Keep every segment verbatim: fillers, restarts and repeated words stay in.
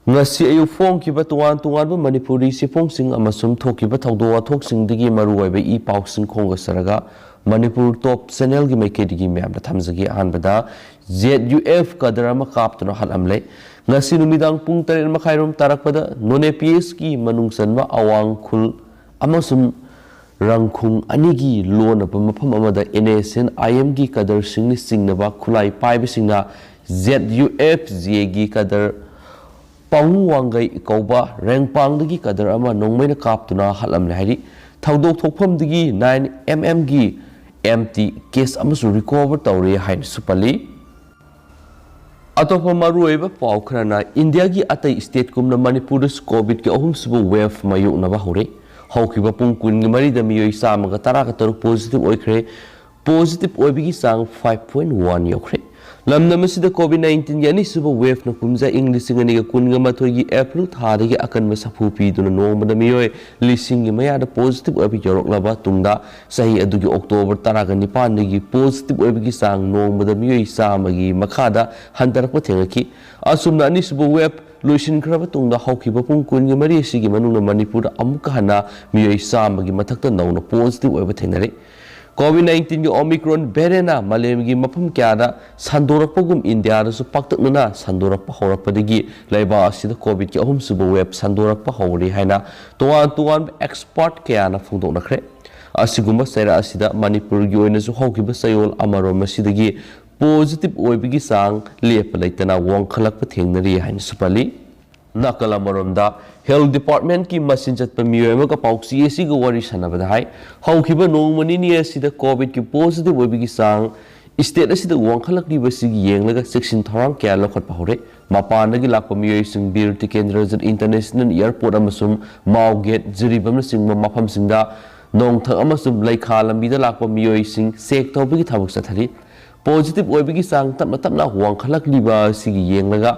ꯉꯁꯤ ꯑꯌꯨꯛ ꯐꯣꯡꯈꯤꯕ ꯇꯣꯉꯥꯟ ꯇꯣꯉꯥꯟꯕ ꯃꯅꯤꯄꯨꯔꯤ ꯆꯦꯐꯣꯡꯁꯤꯡ ꯑꯃꯁꯨꯡ ꯊꯣꯛꯈꯤꯕ ꯊꯧꯗꯣꯛ ꯋꯥꯊꯣꯛꯁꯤꯡꯗꯒꯤ ꯃꯔꯨꯑꯣꯏꯕ ꯏ ꯄꯥꯎꯁꯤꯡ ꯈꯣꯝꯒꯠꯆꯔꯒ ꯃꯅꯤꯄꯨꯔ ꯇꯣꯞ ꯆꯦꯅꯦꯜꯒꯤ ꯃꯥꯏꯀꯩꯗꯒꯤ ꯃꯌꯥꯝꯗ ꯊꯝꯖꯒꯦ꯫ ꯑꯍꯥꯟꯕꯗ, ꯖꯦꯠ ꯌꯨ ꯑꯦꯐ ꯀꯗꯔ ꯑꯃ ꯀꯥꯞꯇꯨꯅ ꯍꯥꯠꯂꯝꯂꯦ꯫ ꯉꯁꯤ ꯅꯨꯃꯤꯗꯥꯡ ꯄꯨꯡ ꯇꯔꯦꯠ ꯃꯈꯥꯏꯔꯣꯝ ꯇꯥꯔꯛꯄꯗ ꯅꯣꯅꯦ ꯄꯤ ꯑꯦꯁꯀꯤ ꯃꯅꯨꯡ ꯆꯟꯕ ꯑꯋꯥꯡ ꯈꯨꯜ ꯑꯃꯁꯨꯡ ꯔꯪꯈꯨꯡ ꯑꯅꯤꯒꯤ ꯂꯣꯟꯅꯕ ꯃꯐꯝ ꯑꯃꯗ ꯑꯦꯟ ꯑꯦꯁ ꯑꯦꯟ ꯑꯥꯏ ꯑꯦꯝꯒꯤ ꯀꯗꯔꯁꯤꯡꯅ ꯆꯤꯡꯅꯕ ꯈꯨꯠꯂꯥꯏ ꯄꯥꯏꯕꯁꯤꯡꯅ ꯖꯦꯠ ꯌꯨ ꯑꯦꯐ ꯖꯦꯒꯤ ꯀꯗꯔ ꯄꯥꯎꯡ ꯋꯥꯡꯒꯩ ꯀꯧꯕ ꯔꯦꯡꯄꯥꯡꯗꯒꯤ ꯀꯗꯔ ꯑꯃ ꯅꯣꯡꯃꯩꯅ ꯀꯥꯞꯇꯨꯅ ꯍꯥꯠꯂꯝꯂꯦ ꯍꯥꯏꯔꯤ꯫ ꯊꯧꯗꯣꯛ ꯊꯣꯛꯐꯝꯗꯒꯤ ꯅꯥꯏꯟ ꯑꯦꯝ ꯑꯦꯝꯒꯤ ꯑꯦꯝ ꯇꯤ ꯀꯦꯁ ꯑꯃꯁꯨ ꯔꯤꯀꯣꯚꯔ ꯇꯧꯔꯦ ꯍꯥꯏꯅꯁꯨ ꯄꯜꯂꯤ꯫ ꯑꯇꯣꯞꯄ ꯃꯔꯨꯑꯣꯏꯕ ꯄꯥꯎ ꯈꯔꯅ ꯏꯟꯗꯤꯌꯥꯒꯤ ꯑꯇꯩ ꯁ꯭ꯇꯦꯠꯀꯨꯝꯅ ꯃꯅꯤꯄꯨꯔꯗꯁꯨ ꯀꯣꯚꯤꯗꯀꯤ ꯑꯍꯨꯝꯁꯨꯕ ꯋꯦꯚ ꯃꯥꯌꯣꯛꯅꯕ ꯍꯧꯔꯦ꯫ ꯍꯧꯈꯤꯕ ꯄꯨꯡ ꯀꯨꯟꯒꯤ ꯃꯔꯤꯗ ꯃꯤꯑꯣꯏ ꯆꯥꯝꯃꯒ ꯇꯔꯥꯒ ꯇꯔꯨꯛ ꯄꯣꯖꯤꯇꯤꯚ ꯑꯣꯏꯈ꯭ꯔꯦ꯫ ꯄꯣꯖꯤꯇꯤꯚ ꯑꯣꯏꯕꯒꯤ ꯆꯥꯡ ꯐꯥꯏꯚ ꯄꯣꯏꯟ ꯋꯥꯟ ꯌꯧꯈ꯭ꯔꯦ꯫ ꯂꯝꯗꯝ ꯑꯁꯤꯗ ꯀꯣꯚꯤꯗ ꯅꯥꯏꯟꯇꯤꯟꯒꯤ ꯑꯅꯤꯁꯨꯕ ꯋꯦꯚꯅ ꯀꯨꯝꯖꯥ ꯏꯪ ꯂꯤꯁꯤꯡ ꯑꯅꯤꯒ ꯀꯨꯟꯒ ꯃꯥꯊꯣꯏꯒꯤ ꯑꯦꯄ꯭ꯔꯤꯜ ꯊꯥꯗꯒꯤ ꯑꯀꯟꯕ ꯁꯥꯐꯨ ꯄꯤꯗꯨꯅ ꯅꯣꯡꯃꯗ ꯃꯤꯑꯣꯏ ꯂꯤꯁꯤꯡꯒꯤ ꯃꯌꯥꯗ ꯄꯣꯖꯤꯇꯤꯚ ꯑꯣꯏꯕ ꯌꯧꯔꯛꯂꯕ ꯇꯨꯡꯗ, ꯆꯍꯤ ꯑꯗꯨꯒꯤ ꯑꯣꯛꯇꯣꯕꯔ ꯇꯔꯥꯒ ꯅꯤꯄꯥꯟꯗꯒꯤ ꯄꯣꯖꯤꯇꯤꯚ ꯑꯣꯏꯕꯒꯤ ꯆꯥꯡ ꯅꯣꯡꯃꯗ ꯃꯤꯑꯣꯏ ꯆꯥꯝꯃꯒꯤ ꯃꯈꯥꯗ ꯍꯟꯊꯔꯛꯄ ꯊꯦꯡꯅꯈꯤ꯫ ꯑꯁꯨꯝꯅ ꯑꯅꯤꯁꯨꯕ ꯋꯦꯚ ꯂꯣꯏꯁꯤꯟꯈ꯭ꯔꯕ ꯇꯨꯡꯗ ꯍꯧꯈꯤꯕ ꯄꯨꯡ ꯀꯨꯟꯒꯤ ꯃꯔꯤ ꯑꯁꯤꯒꯤ ꯃꯅꯨꯡꯗ ꯃꯅꯤꯄꯨꯔꯗ ꯑꯃꯨꯛꯀ ꯍꯟꯅ ꯃꯤꯑꯣꯏ ꯆꯥꯝꯃꯒꯤ ꯃꯊꯛꯇ ꯅꯧꯅ ꯄꯣꯖꯤꯇꯤꯚ ꯑꯣꯏꯕ ꯊꯦꯡꯅꯔꯦ꯫ ꯀꯣꯚꯤꯗ ꯅꯥꯏꯟꯇꯤꯟꯒꯤ ꯑꯣꯃꯤꯀ꯭ꯔꯣꯟ ꯚꯦꯔꯤꯌꯦꯟꯅ ꯃꯥꯂꯦꯝꯒꯤ ꯃꯐꯝ ꯀꯌꯥꯗ ꯁꯟꯗꯣꯔꯛꯄꯒꯨꯝ ꯏꯟꯗꯤꯌꯥꯗꯁꯨ ꯄꯥꯛꯇꯛꯅꯅ ꯁꯟꯗꯣꯔꯛꯄ ꯍꯧꯔꯛꯄꯗꯒꯤ ꯂꯩꯕꯥꯛ ꯑꯁꯤꯗ ꯀꯣꯚꯤꯗꯀꯤ ꯑꯍꯨꯝꯁꯨꯕ ꯋꯦꯚ ꯁꯟꯗꯣꯔꯛꯄ ꯍꯧꯔꯦ ꯍꯥꯏꯅ ꯇꯣꯉꯥꯟ ꯇꯣꯉꯥꯟꯕ ꯑꯦꯛꯁꯄꯔꯠ ꯀꯌꯥꯅ ꯐꯣꯡꯗꯣꯛꯅꯈ꯭ꯔꯦ꯫ ꯑꯁꯤꯒꯨꯝꯕ ꯆꯩꯔꯥꯛ ꯑꯁꯤꯗ ꯃꯅꯤꯄꯨꯔꯒꯤ ꯑꯣꯏꯅꯁꯨ ꯍꯧꯈꯤꯕ ꯆꯌꯣꯜ ꯑꯃꯔꯣꯝ ꯑꯁꯤꯗꯒꯤ ꯄꯣꯖꯤꯇꯤꯚ ꯑꯣꯏꯕꯒꯤ ꯆꯥꯡ ꯂꯦꯞꯄ ꯂꯩꯇꯅ ꯋꯥꯡꯈꯠꯂꯛꯄ ꯊꯦꯡꯅꯔꯤ ꯍꯥꯏꯅꯁꯨ ꯄꯜꯂꯤ꯫ ꯅꯥꯀꯜ ꯑꯃꯔꯣꯝꯗ, ꯍꯦꯜꯊ ꯗꯤꯄꯥꯔꯠꯃꯦꯟꯠꯀꯤ ꯃꯆꯤꯟ ꯆꯠꯄ ꯃꯤꯑꯣꯏ ꯑꯃꯒ ꯄꯥꯎꯆꯦ ꯑꯁꯤꯒ ꯋꯥꯔꯤ ꯁꯥꯟꯅꯕꯗ ꯍꯥꯏ, ꯍꯧꯈꯤꯕ ꯅꯣꯡꯃ ꯅꯤꯅꯤ ꯑꯁꯤꯗ ꯀꯣꯚꯤꯗꯀꯤ ꯄꯣꯖꯤꯇꯤꯚ ꯑꯣꯏꯕꯒꯤ ꯆꯥꯡ ꯁ꯭ꯇꯦꯠ ꯑꯁꯤꯗ ꯋꯥꯡꯈꯠꯂꯛꯂꯤꯕ ꯑꯁꯤꯒꯤ ꯌꯦꯡꯂꯒ ꯆꯦꯛꯁꯤꯟ ꯊꯧꯔꯥꯡ ꯀꯌꯥ ꯂꯧꯈꯠꯄ ꯍꯧꯔꯦ꯫ ꯃꯄꯥꯟꯗꯒꯤ ꯂꯥꯛꯄ ꯃꯤꯑꯣꯏꯁꯤꯡ ꯕꯤꯔ ꯇꯤꯀꯦꯟꯗ꯭ꯔꯖꯤꯠ ꯏꯟꯇꯔꯅꯦꯁꯅꯦꯜ ꯑꯦꯌꯔꯄꯣꯔꯠ ꯑꯃꯁꯨꯡ ꯃꯥꯎ ꯒꯦꯠ, ꯖꯤꯔꯤꯕꯥꯝꯅꯆꯤꯡꯕ ꯃꯐꯝꯁꯤꯡꯗ ꯅꯣꯡꯊꯛ ꯑꯃꯁꯨꯡ ꯂꯩꯈꯥ ꯂꯝꯕꯤꯗ ꯂꯥꯛꯄ ꯃꯤꯑꯣꯏꯁꯤꯡ ꯆꯦꯛ ꯇꯧꯕꯒꯤ ꯊꯕꯛ ꯆꯠꯊꯔꯤ꯫ ꯄꯣꯖꯤꯇꯤꯚ ꯑꯣꯏꯕꯒꯤ ꯆꯥꯡ ꯇꯞꯅ ꯇꯞꯅ ꯋꯥꯡꯈꯠꯂꯛꯂꯤꯕ ꯑꯁꯤꯒꯤ ꯌꯦꯡꯂꯒ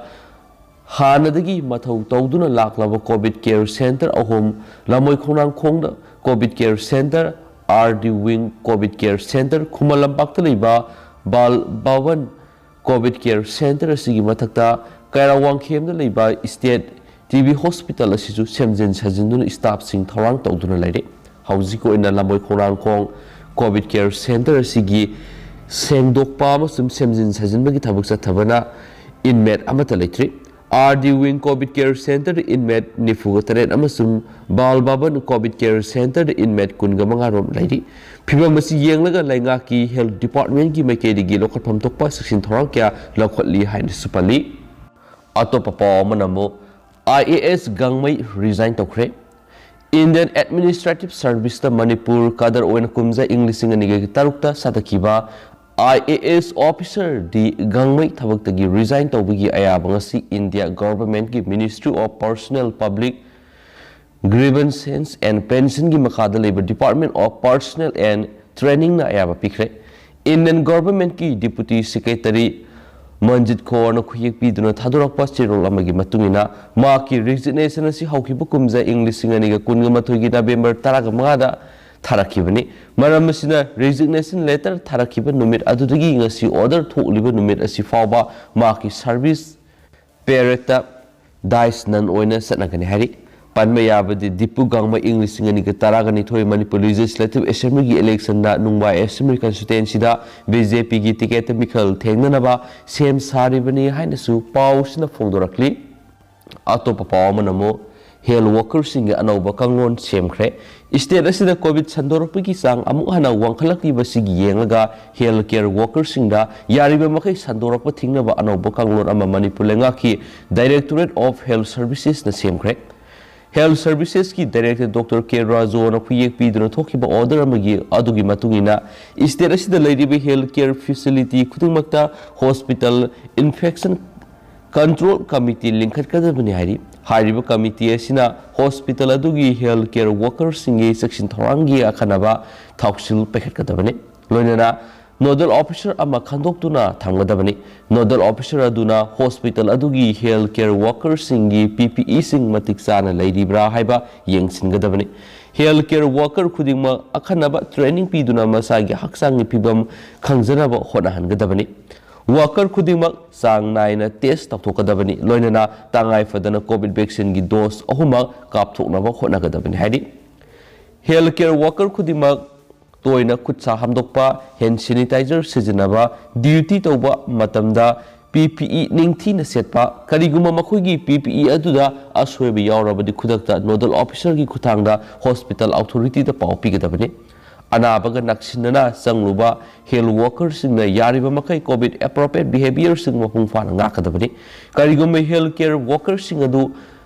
ꯍꯥꯟꯅꯗꯒꯤ ꯃꯊꯧ ꯇꯧꯗꯨꯅ ꯂꯥꯛꯂꯕ ꯀꯣꯚꯤꯗ ꯀꯦꯌꯔ ꯁꯦꯟꯇꯔ ꯑꯍꯨꯝ, ꯂꯝꯃꯣꯏ ꯈꯣꯡꯅꯥꯡꯈꯣꯡꯗ COVID care centre, R D wing COVID care centre, ꯈꯨꯃꯟ ꯂꯝꯄꯥꯛꯇ ꯂꯩꯕ Bal Bhawan COVID care centre ꯑꯁꯤꯒꯤ ꯃꯊꯛꯇ ꯀꯩꯔꯥꯋꯥꯡꯈꯦꯝꯗ ꯂꯩꯕ ꯁ꯭ꯇꯦꯠ ꯇꯤ ꯕꯤ ꯍꯣꯁꯄꯤꯇꯥꯜ ꯑꯁꯤꯁꯨ ꯁꯦꯝꯖꯤꯟ ꯁꯥꯖꯤꯟꯗꯨꯅ ꯁ꯭ꯇꯥꯐꯁꯤꯡ ꯊꯧꯔꯥꯡ ꯇꯧꯗꯨꯅ ꯂꯩꯔꯤ꯫ ꯍꯧꯖꯤꯛꯀꯤ ꯑꯣꯏꯅ ꯂꯝꯕꯣꯏ ꯈꯣꯡꯅꯥꯡꯈꯣꯡ ꯀꯣꯚꯤꯗ ꯀꯦꯌꯔ ꯁꯦꯟꯇꯔ ꯑꯁꯤꯒꯤ ꯁꯦꯡꯗꯣꯛꯄ ꯑꯃꯁꯨꯡ ꯁꯦꯝꯖꯤꯟ ꯁꯥꯖꯤꯟꯕꯒꯤ ꯊꯕꯛ ꯆꯠꯊꯕꯅ ꯏꯟꯃꯦꯠ ꯑꯃꯠꯇ ꯂꯩꯇ꯭ꯔꯤ꯫ R D wing COVID care ꯁꯦꯟꯇꯔꯗ ꯏꯟꯃꯦꯠ ꯅꯤꯐꯨꯒ ꯇꯔꯦꯠ ꯑꯃꯁꯨꯡ ꯕꯥꯜ ꯚꯕꯟ ꯀꯣꯚꯤꯗ ꯀꯦꯌꯔ ꯁꯦꯟꯇꯔꯗ ꯏꯟꯃꯦꯠ ꯀꯨꯟꯒ ꯃꯉꯥ ꯔꯣꯝ ꯂꯩꯔꯤ꯫ ꯐꯤꯚꯝ ꯑꯁꯤ ꯌꯦꯡꯂꯒ ꯂꯩꯉꯥꯛꯀꯤ ꯍꯦꯜꯊ ꯗꯤꯄꯥꯔꯠꯃꯦꯟꯒꯤ ꯃꯥꯏꯀꯩꯗꯒꯤ ꯂꯧꯈꯠꯐꯝ ꯊꯣꯛꯄ ꯆꯦꯛꯁꯤꯟ ꯊꯧꯔꯥꯡ ꯀꯌꯥ ꯂꯧꯈꯠꯂꯤ ꯍꯥꯏꯅꯁꯨ ꯄꯜꯂꯤ꯫ ꯑꯇꯣꯞꯄ ꯄꯥꯎ ꯑꯃꯅ ꯑꯃꯨꯛ ꯑꯥꯏ ꯑꯦ ꯑꯦꯁ ꯒꯥꯡꯃꯩ ꯔꯤꯖꯥꯏꯟ ꯇꯧꯈ꯭ꯔꯦ꯫ ꯏꯟꯗꯤꯌꯟ ꯑꯦꯗꯃꯤꯅꯤꯁꯇ꯭ꯔꯦꯇꯤꯚ ꯁꯔꯚꯤꯁꯇ ꯃꯅꯤꯄꯨꯔ ꯀꯥꯗꯔ ꯑꯣꯏꯅ ꯀꯨꯝꯖꯥ ꯏꯪ ꯂꯤꯁꯤꯡ ꯑꯅꯤꯒ ꯇꯔꯨꯛꯇ ꯁꯥꯗꯈꯤꯕ ꯑꯥꯏ ꯑꯦ ꯑꯦꯁ ꯑꯣꯐꯤꯁꯔ ꯗꯤ ꯒꯥꯡꯃꯩ ꯊꯕꯛꯇꯒꯤ ꯔꯤꯖꯥꯏꯟ ꯇꯧꯕꯒꯤ ꯑꯌꯥꯕ ꯉꯁꯤ ꯏꯟꯗꯤꯌꯥ ꯒꯣꯚꯔꯟꯃꯦꯟꯠꯀꯤ ministry of personnel public grievances and ꯄꯦꯟꯁꯟꯒꯤ ꯃꯈꯥꯗ ꯂꯩꯕ ꯗꯤꯄꯥꯔꯠꯃꯦꯟꯠ ꯑꯣꯐ ꯄꯔꯁꯣꯅꯦꯜ ꯑꯦꯟ ꯇ꯭ꯔꯦꯅꯤꯡꯅ ꯑꯌꯥꯕ ꯄꯤꯈ꯭ꯔꯦ꯫ ꯏꯟꯗꯤꯌꯟ ꯒꯣꯚꯔꯟꯃꯦꯟꯠꯀꯤ ꯗꯤꯄꯨꯇꯤ ꯁꯦꯀ꯭ꯔꯦꯇꯔꯤ ꯃꯟꯖꯤꯠ ꯈꯣꯔꯅ ꯈꯨꯌꯦꯛ ꯄꯤꯗꯨꯅ ꯊꯥꯗꯣꯔꯛꯄ ꯆꯦꯔꯣꯜ ꯑꯃꯒꯤ ꯃꯇꯨꯡ ꯏꯟꯅ, ꯃꯍꯥꯛꯀꯤ ꯔꯤꯖꯤꯒꯅꯦꯁꯟ ꯑꯁꯤ ꯍꯧꯈꯤꯕ ꯀꯨꯝꯖꯥ ꯏꯪ ꯂꯤꯁꯤꯡ ꯑꯅꯤꯒ ꯀꯨꯟꯒ ꯃꯥꯊꯣꯏꯒꯤ ꯅꯕꯦꯝꯕꯔ ꯇꯔꯥꯃꯉꯥꯗ ꯊꯥꯔꯛꯈꯤꯕꯅꯤ꯫ ꯃꯔꯝ ꯑꯁꯤꯅ, ꯔꯤꯖꯤꯒꯅꯦꯁꯟ ꯂꯦꯇꯔ ꯊꯥꯔꯛꯈꯤꯕ ꯅꯨꯃꯤꯠ ꯑꯗꯨꯗꯒꯤ ꯉꯁꯤ ꯑꯣꯔꯗꯔ ꯊꯣꯛꯂꯤꯕ ꯅꯨꯃꯤꯠ ꯑꯁꯤ ꯐꯥꯎꯕ ꯃꯍꯥꯛꯀꯤ ꯁꯔꯚꯤꯁ ꯄꯦꯔꯦꯗꯇ ꯗꯥꯏꯁ ꯅꯟ ꯑꯣꯏꯅ ꯆꯠꯅꯒꯅꯤ ꯍꯥꯏꯔꯤ꯫ ꯄꯟꯕ ꯌꯥꯕꯗꯤ, ꯗꯤꯄꯨ ꯒꯥꯡꯃꯩ ꯏꯪ ꯂꯤꯁꯤꯡ ꯑꯅꯤꯒ ꯇꯔꯥꯒ ꯅꯤꯊꯣꯏ ꯃꯅꯤꯄꯨꯔ ꯂꯤꯖꯤꯁꯂꯦꯇꯤꯚ ꯑꯦꯁꯦꯝꯕ꯭ꯂꯤꯒꯤ ꯏꯂꯦꯛꯁꯟꯗ ꯅꯨꯡꯕꯥꯏ ꯑꯦꯁꯦꯝꯕ꯭ꯂꯤ ꯀꯟꯁꯇꯤꯇ꯭ꯋꯦꯟꯁꯤꯗ ꯕꯤ ꯖꯦ ꯄꯤꯒꯤ ꯇꯤꯀꯦꯠꯇ ꯃꯤꯈꯜ ꯊꯦꯡꯅꯅꯕ ꯁꯦꯝ ꯁꯥꯔꯤꯕꯅꯤ ꯍꯥꯏꯅꯁꯨ ꯄꯥꯎꯁꯤꯅ ꯐꯣꯡꯗꯣꯔꯛꯂꯤ꯫ ꯑꯇꯣꯞꯄ ꯄꯥꯎ ꯑꯃꯅ ꯑꯃꯨꯛ ꯍꯦꯜꯊ ꯋꯥꯀꯔꯁꯤꯡꯒꯤ ꯑꯅꯧꯕ ꯀꯥꯡꯂꯣꯟ ꯁꯦꯝꯈ꯭ꯔꯦ꯫ ꯁ꯭ꯇꯦꯠ ꯑꯁꯤꯗ ꯀꯣꯚꯤꯗ ꯁꯟꯗꯣꯔꯛꯄꯒꯤ ꯆꯥꯡ ꯑꯃꯨꯛ ꯍꯟꯅ ꯋꯥꯡꯈꯠꯂꯛꯂꯤꯕꯁꯤꯒꯤ ꯌꯦꯡꯂꯒ ꯍꯦꯜꯊ ꯀꯦꯌꯔ ꯋꯥꯀꯔꯁꯤꯡꯗ ꯌꯥꯔꯤꯕ ꯃꯈꯩ ꯁꯟꯗꯣꯔꯛꯄ ꯊꯤꯡꯅꯕ ꯑꯅꯧꯕ ꯀꯥꯡꯂꯣꯟ ꯑꯃ ꯃꯅꯤꯄꯨꯔ ꯂꯩꯉꯥꯛꯀꯤ ꯗꯥꯏꯔꯦꯛꯇꯣꯔꯦꯠ ꯑꯣꯐ ꯍꯦꯜꯊ ꯁꯔꯚꯤꯁꯦꯁꯅ ꯁꯦꯝꯈ꯭ꯔꯦ꯫ ꯍꯦꯜꯊ ꯁꯔꯚꯤꯁꯦꯁꯀꯤ ꯗꯥꯏꯔꯦꯛꯇꯔ ꯗꯣꯛꯇꯔ ꯀꯦ ꯔꯥꯖꯣꯅ ꯈꯨꯌꯦꯛ ꯄꯤꯗꯨꯅ ꯊꯣꯛꯈꯤꯕ ꯑꯣꯔꯗꯔ ꯑꯃꯒꯤ, ꯑꯗꯨꯒꯤ ꯃꯇꯨꯡ ꯏꯟꯅ, ꯁ꯭ꯇꯦꯠ ꯑꯁꯤꯗ ꯂꯩꯔꯤꯕ ꯍꯦꯜꯊ ꯀꯦꯌꯔ ꯐꯦꯁꯤꯂꯤꯇꯤ ꯈꯨꯗꯤꯡꯃꯛꯇ ꯍꯣꯁꯄꯤꯇꯥꯜ ꯏꯟꯐꯦꯛꯁꯟ ꯀꯟꯇ꯭ꯔꯣꯜ ꯀꯃꯤꯇꯤ ꯂꯤꯡꯈꯠꯀꯗꯕꯅꯤ ꯍꯥꯏꯔꯤ꯫ ꯍꯥꯏꯔꯤꯕ ꯀꯃꯤꯇꯤ ꯑꯁꯤꯅ ꯍꯣꯁꯄꯤꯇꯥꯜ ꯑꯗꯨꯒꯤ ꯍꯦꯜꯊ ꯀꯦꯌꯔ ꯋꯥꯀꯔꯁꯤꯡꯒꯤ ꯆꯦꯛꯁꯤꯟ ꯊꯧꯔꯥꯡꯒꯤ ꯑꯈꯟꯅꯕ ꯊꯧꯁꯤꯜ ꯄꯥꯏꯈꯠꯀꯗꯕꯅꯤ꯫ ꯂꯣꯏꯅꯅ ꯅꯣꯗꯜ ꯑꯣꯐꯤꯁꯔ ꯑꯃ ꯈꯟꯗꯣꯛꯇꯨꯅ ꯊꯝꯒꯗꯕꯅꯤ꯫ ꯅꯣꯗꯜ ꯑꯣꯐꯤꯁꯔ ꯑꯗꯨꯅ ꯍꯣꯁꯄꯤꯇꯥꯜ ꯑꯗꯨꯒꯤ ꯍꯦꯜꯊ ꯀꯦꯌꯔ ꯋꯥꯀꯔꯁꯤꯡꯒꯤ ꯄꯤ ꯄꯤ ꯏꯁꯤꯡ ꯃꯇꯤꯛ ꯆꯥꯅ ꯂꯩꯔꯤꯕ꯭ꯔꯥ ꯍꯥꯏꯕ ꯌꯦꯡꯁꯤꯟꯒꯗꯕꯅꯤ꯫ ꯍꯦꯜꯊ ꯀꯦꯌꯔ ꯋꯥꯀꯔ ꯈꯨꯗꯤꯡꯃꯛ ꯑꯈꯟꯅꯕ ꯇ꯭ꯔꯦꯅꯤꯡ ꯄꯤꯗꯨꯅ ꯃꯁꯥꯒꯤ ꯍꯛꯆꯥꯡꯒꯤ ꯐꯤꯕꯝ ꯈꯪꯖꯅꯕ ꯍꯣꯠꯅꯍꯟꯒꯗꯕꯅꯤ꯫ ꯋꯥꯀꯔ ꯈꯨꯗꯤꯡꯃꯛ ꯆꯥꯡ ꯅꯥꯏꯅ ꯇꯦꯁ ꯇꯧꯊꯣꯛꯀꯗꯕꯅꯤ꯫ ꯂꯣꯏꯅꯅ ꯇꯉꯥꯏ ꯐꯗꯅ ꯀꯣꯚꯤꯗ ꯚꯦꯛꯁꯤꯟꯒꯤ ꯗꯣꯁ ꯑꯍꯨꯝꯃꯛ ꯀꯥꯞꯊꯣꯛꯅꯕ ꯍꯣꯠꯅꯒꯗꯕꯅꯤ꯫ ꯍꯥꯏꯗꯤ ꯍꯦꯜꯊ ꯀꯦꯌꯔ ꯋꯥꯀꯔ ꯈꯨꯗꯤꯡꯃꯛ ꯇꯣꯏꯅ ꯈꯨꯠ ꯁꯥ ꯍꯥꯝꯗꯣꯛꯄ, ꯍꯦꯟ ꯁꯦꯅꯤꯇꯥꯏꯖꯔ ꯁꯤꯖꯤꯟꯅꯕ, ꯗ꯭ꯌꯨꯇꯤ ꯇꯧꯕ ꯃꯇꯝꯗ ꯄꯤ ꯄꯤ ꯏ ꯅꯤꯡꯊꯤꯅ ꯁꯦꯠꯄ, ꯀꯔꯤꯒꯨꯝꯕ ꯃꯈꯣꯏꯒꯤ ꯄꯤ ꯄꯤ ꯏ ꯑꯗꯨꯗ ꯑꯁꯣꯏꯕ ꯌꯥꯎꯔꯕꯗꯤ ꯈꯨꯗꯛꯇ ꯅꯣꯗꯜ ꯑꯣꯐꯤꯁꯔꯒꯤ ꯈꯨꯠꯊꯥꯡꯗ ꯍꯣꯁꯄꯤꯇꯥꯜ ꯑꯣꯊꯣꯔꯤꯇꯤꯗ ꯄꯥꯎ ꯄꯤꯒꯗꯕꯅꯤ꯫ ꯑꯅꯥꯕꯒ ꯅꯛꯁꯤꯟꯅꯅ ꯆꯪꯂꯨꯕ ꯍꯦꯜꯊ ꯋꯥꯀꯔꯁꯤꯡꯅ ꯌꯥꯔꯤꯕ ꯃꯈꯩ ꯀꯣꯚꯤꯗ ꯑꯦꯄ꯭ꯔꯣꯄ꯭ꯔꯤꯌꯦꯠ ꯕꯤꯍꯦꯕꯤꯌꯔꯁꯤꯡ ꯃꯄꯨꯡ ꯐꯥꯅ ꯉꯥꯛꯀꯗꯕꯅꯤ꯫ ꯀꯔꯤꯒꯨꯝꯕ ꯍꯦꯜꯊ ꯀꯦꯌꯔ ꯋꯥꯀꯔꯁꯤꯡ ꯑꯗꯨ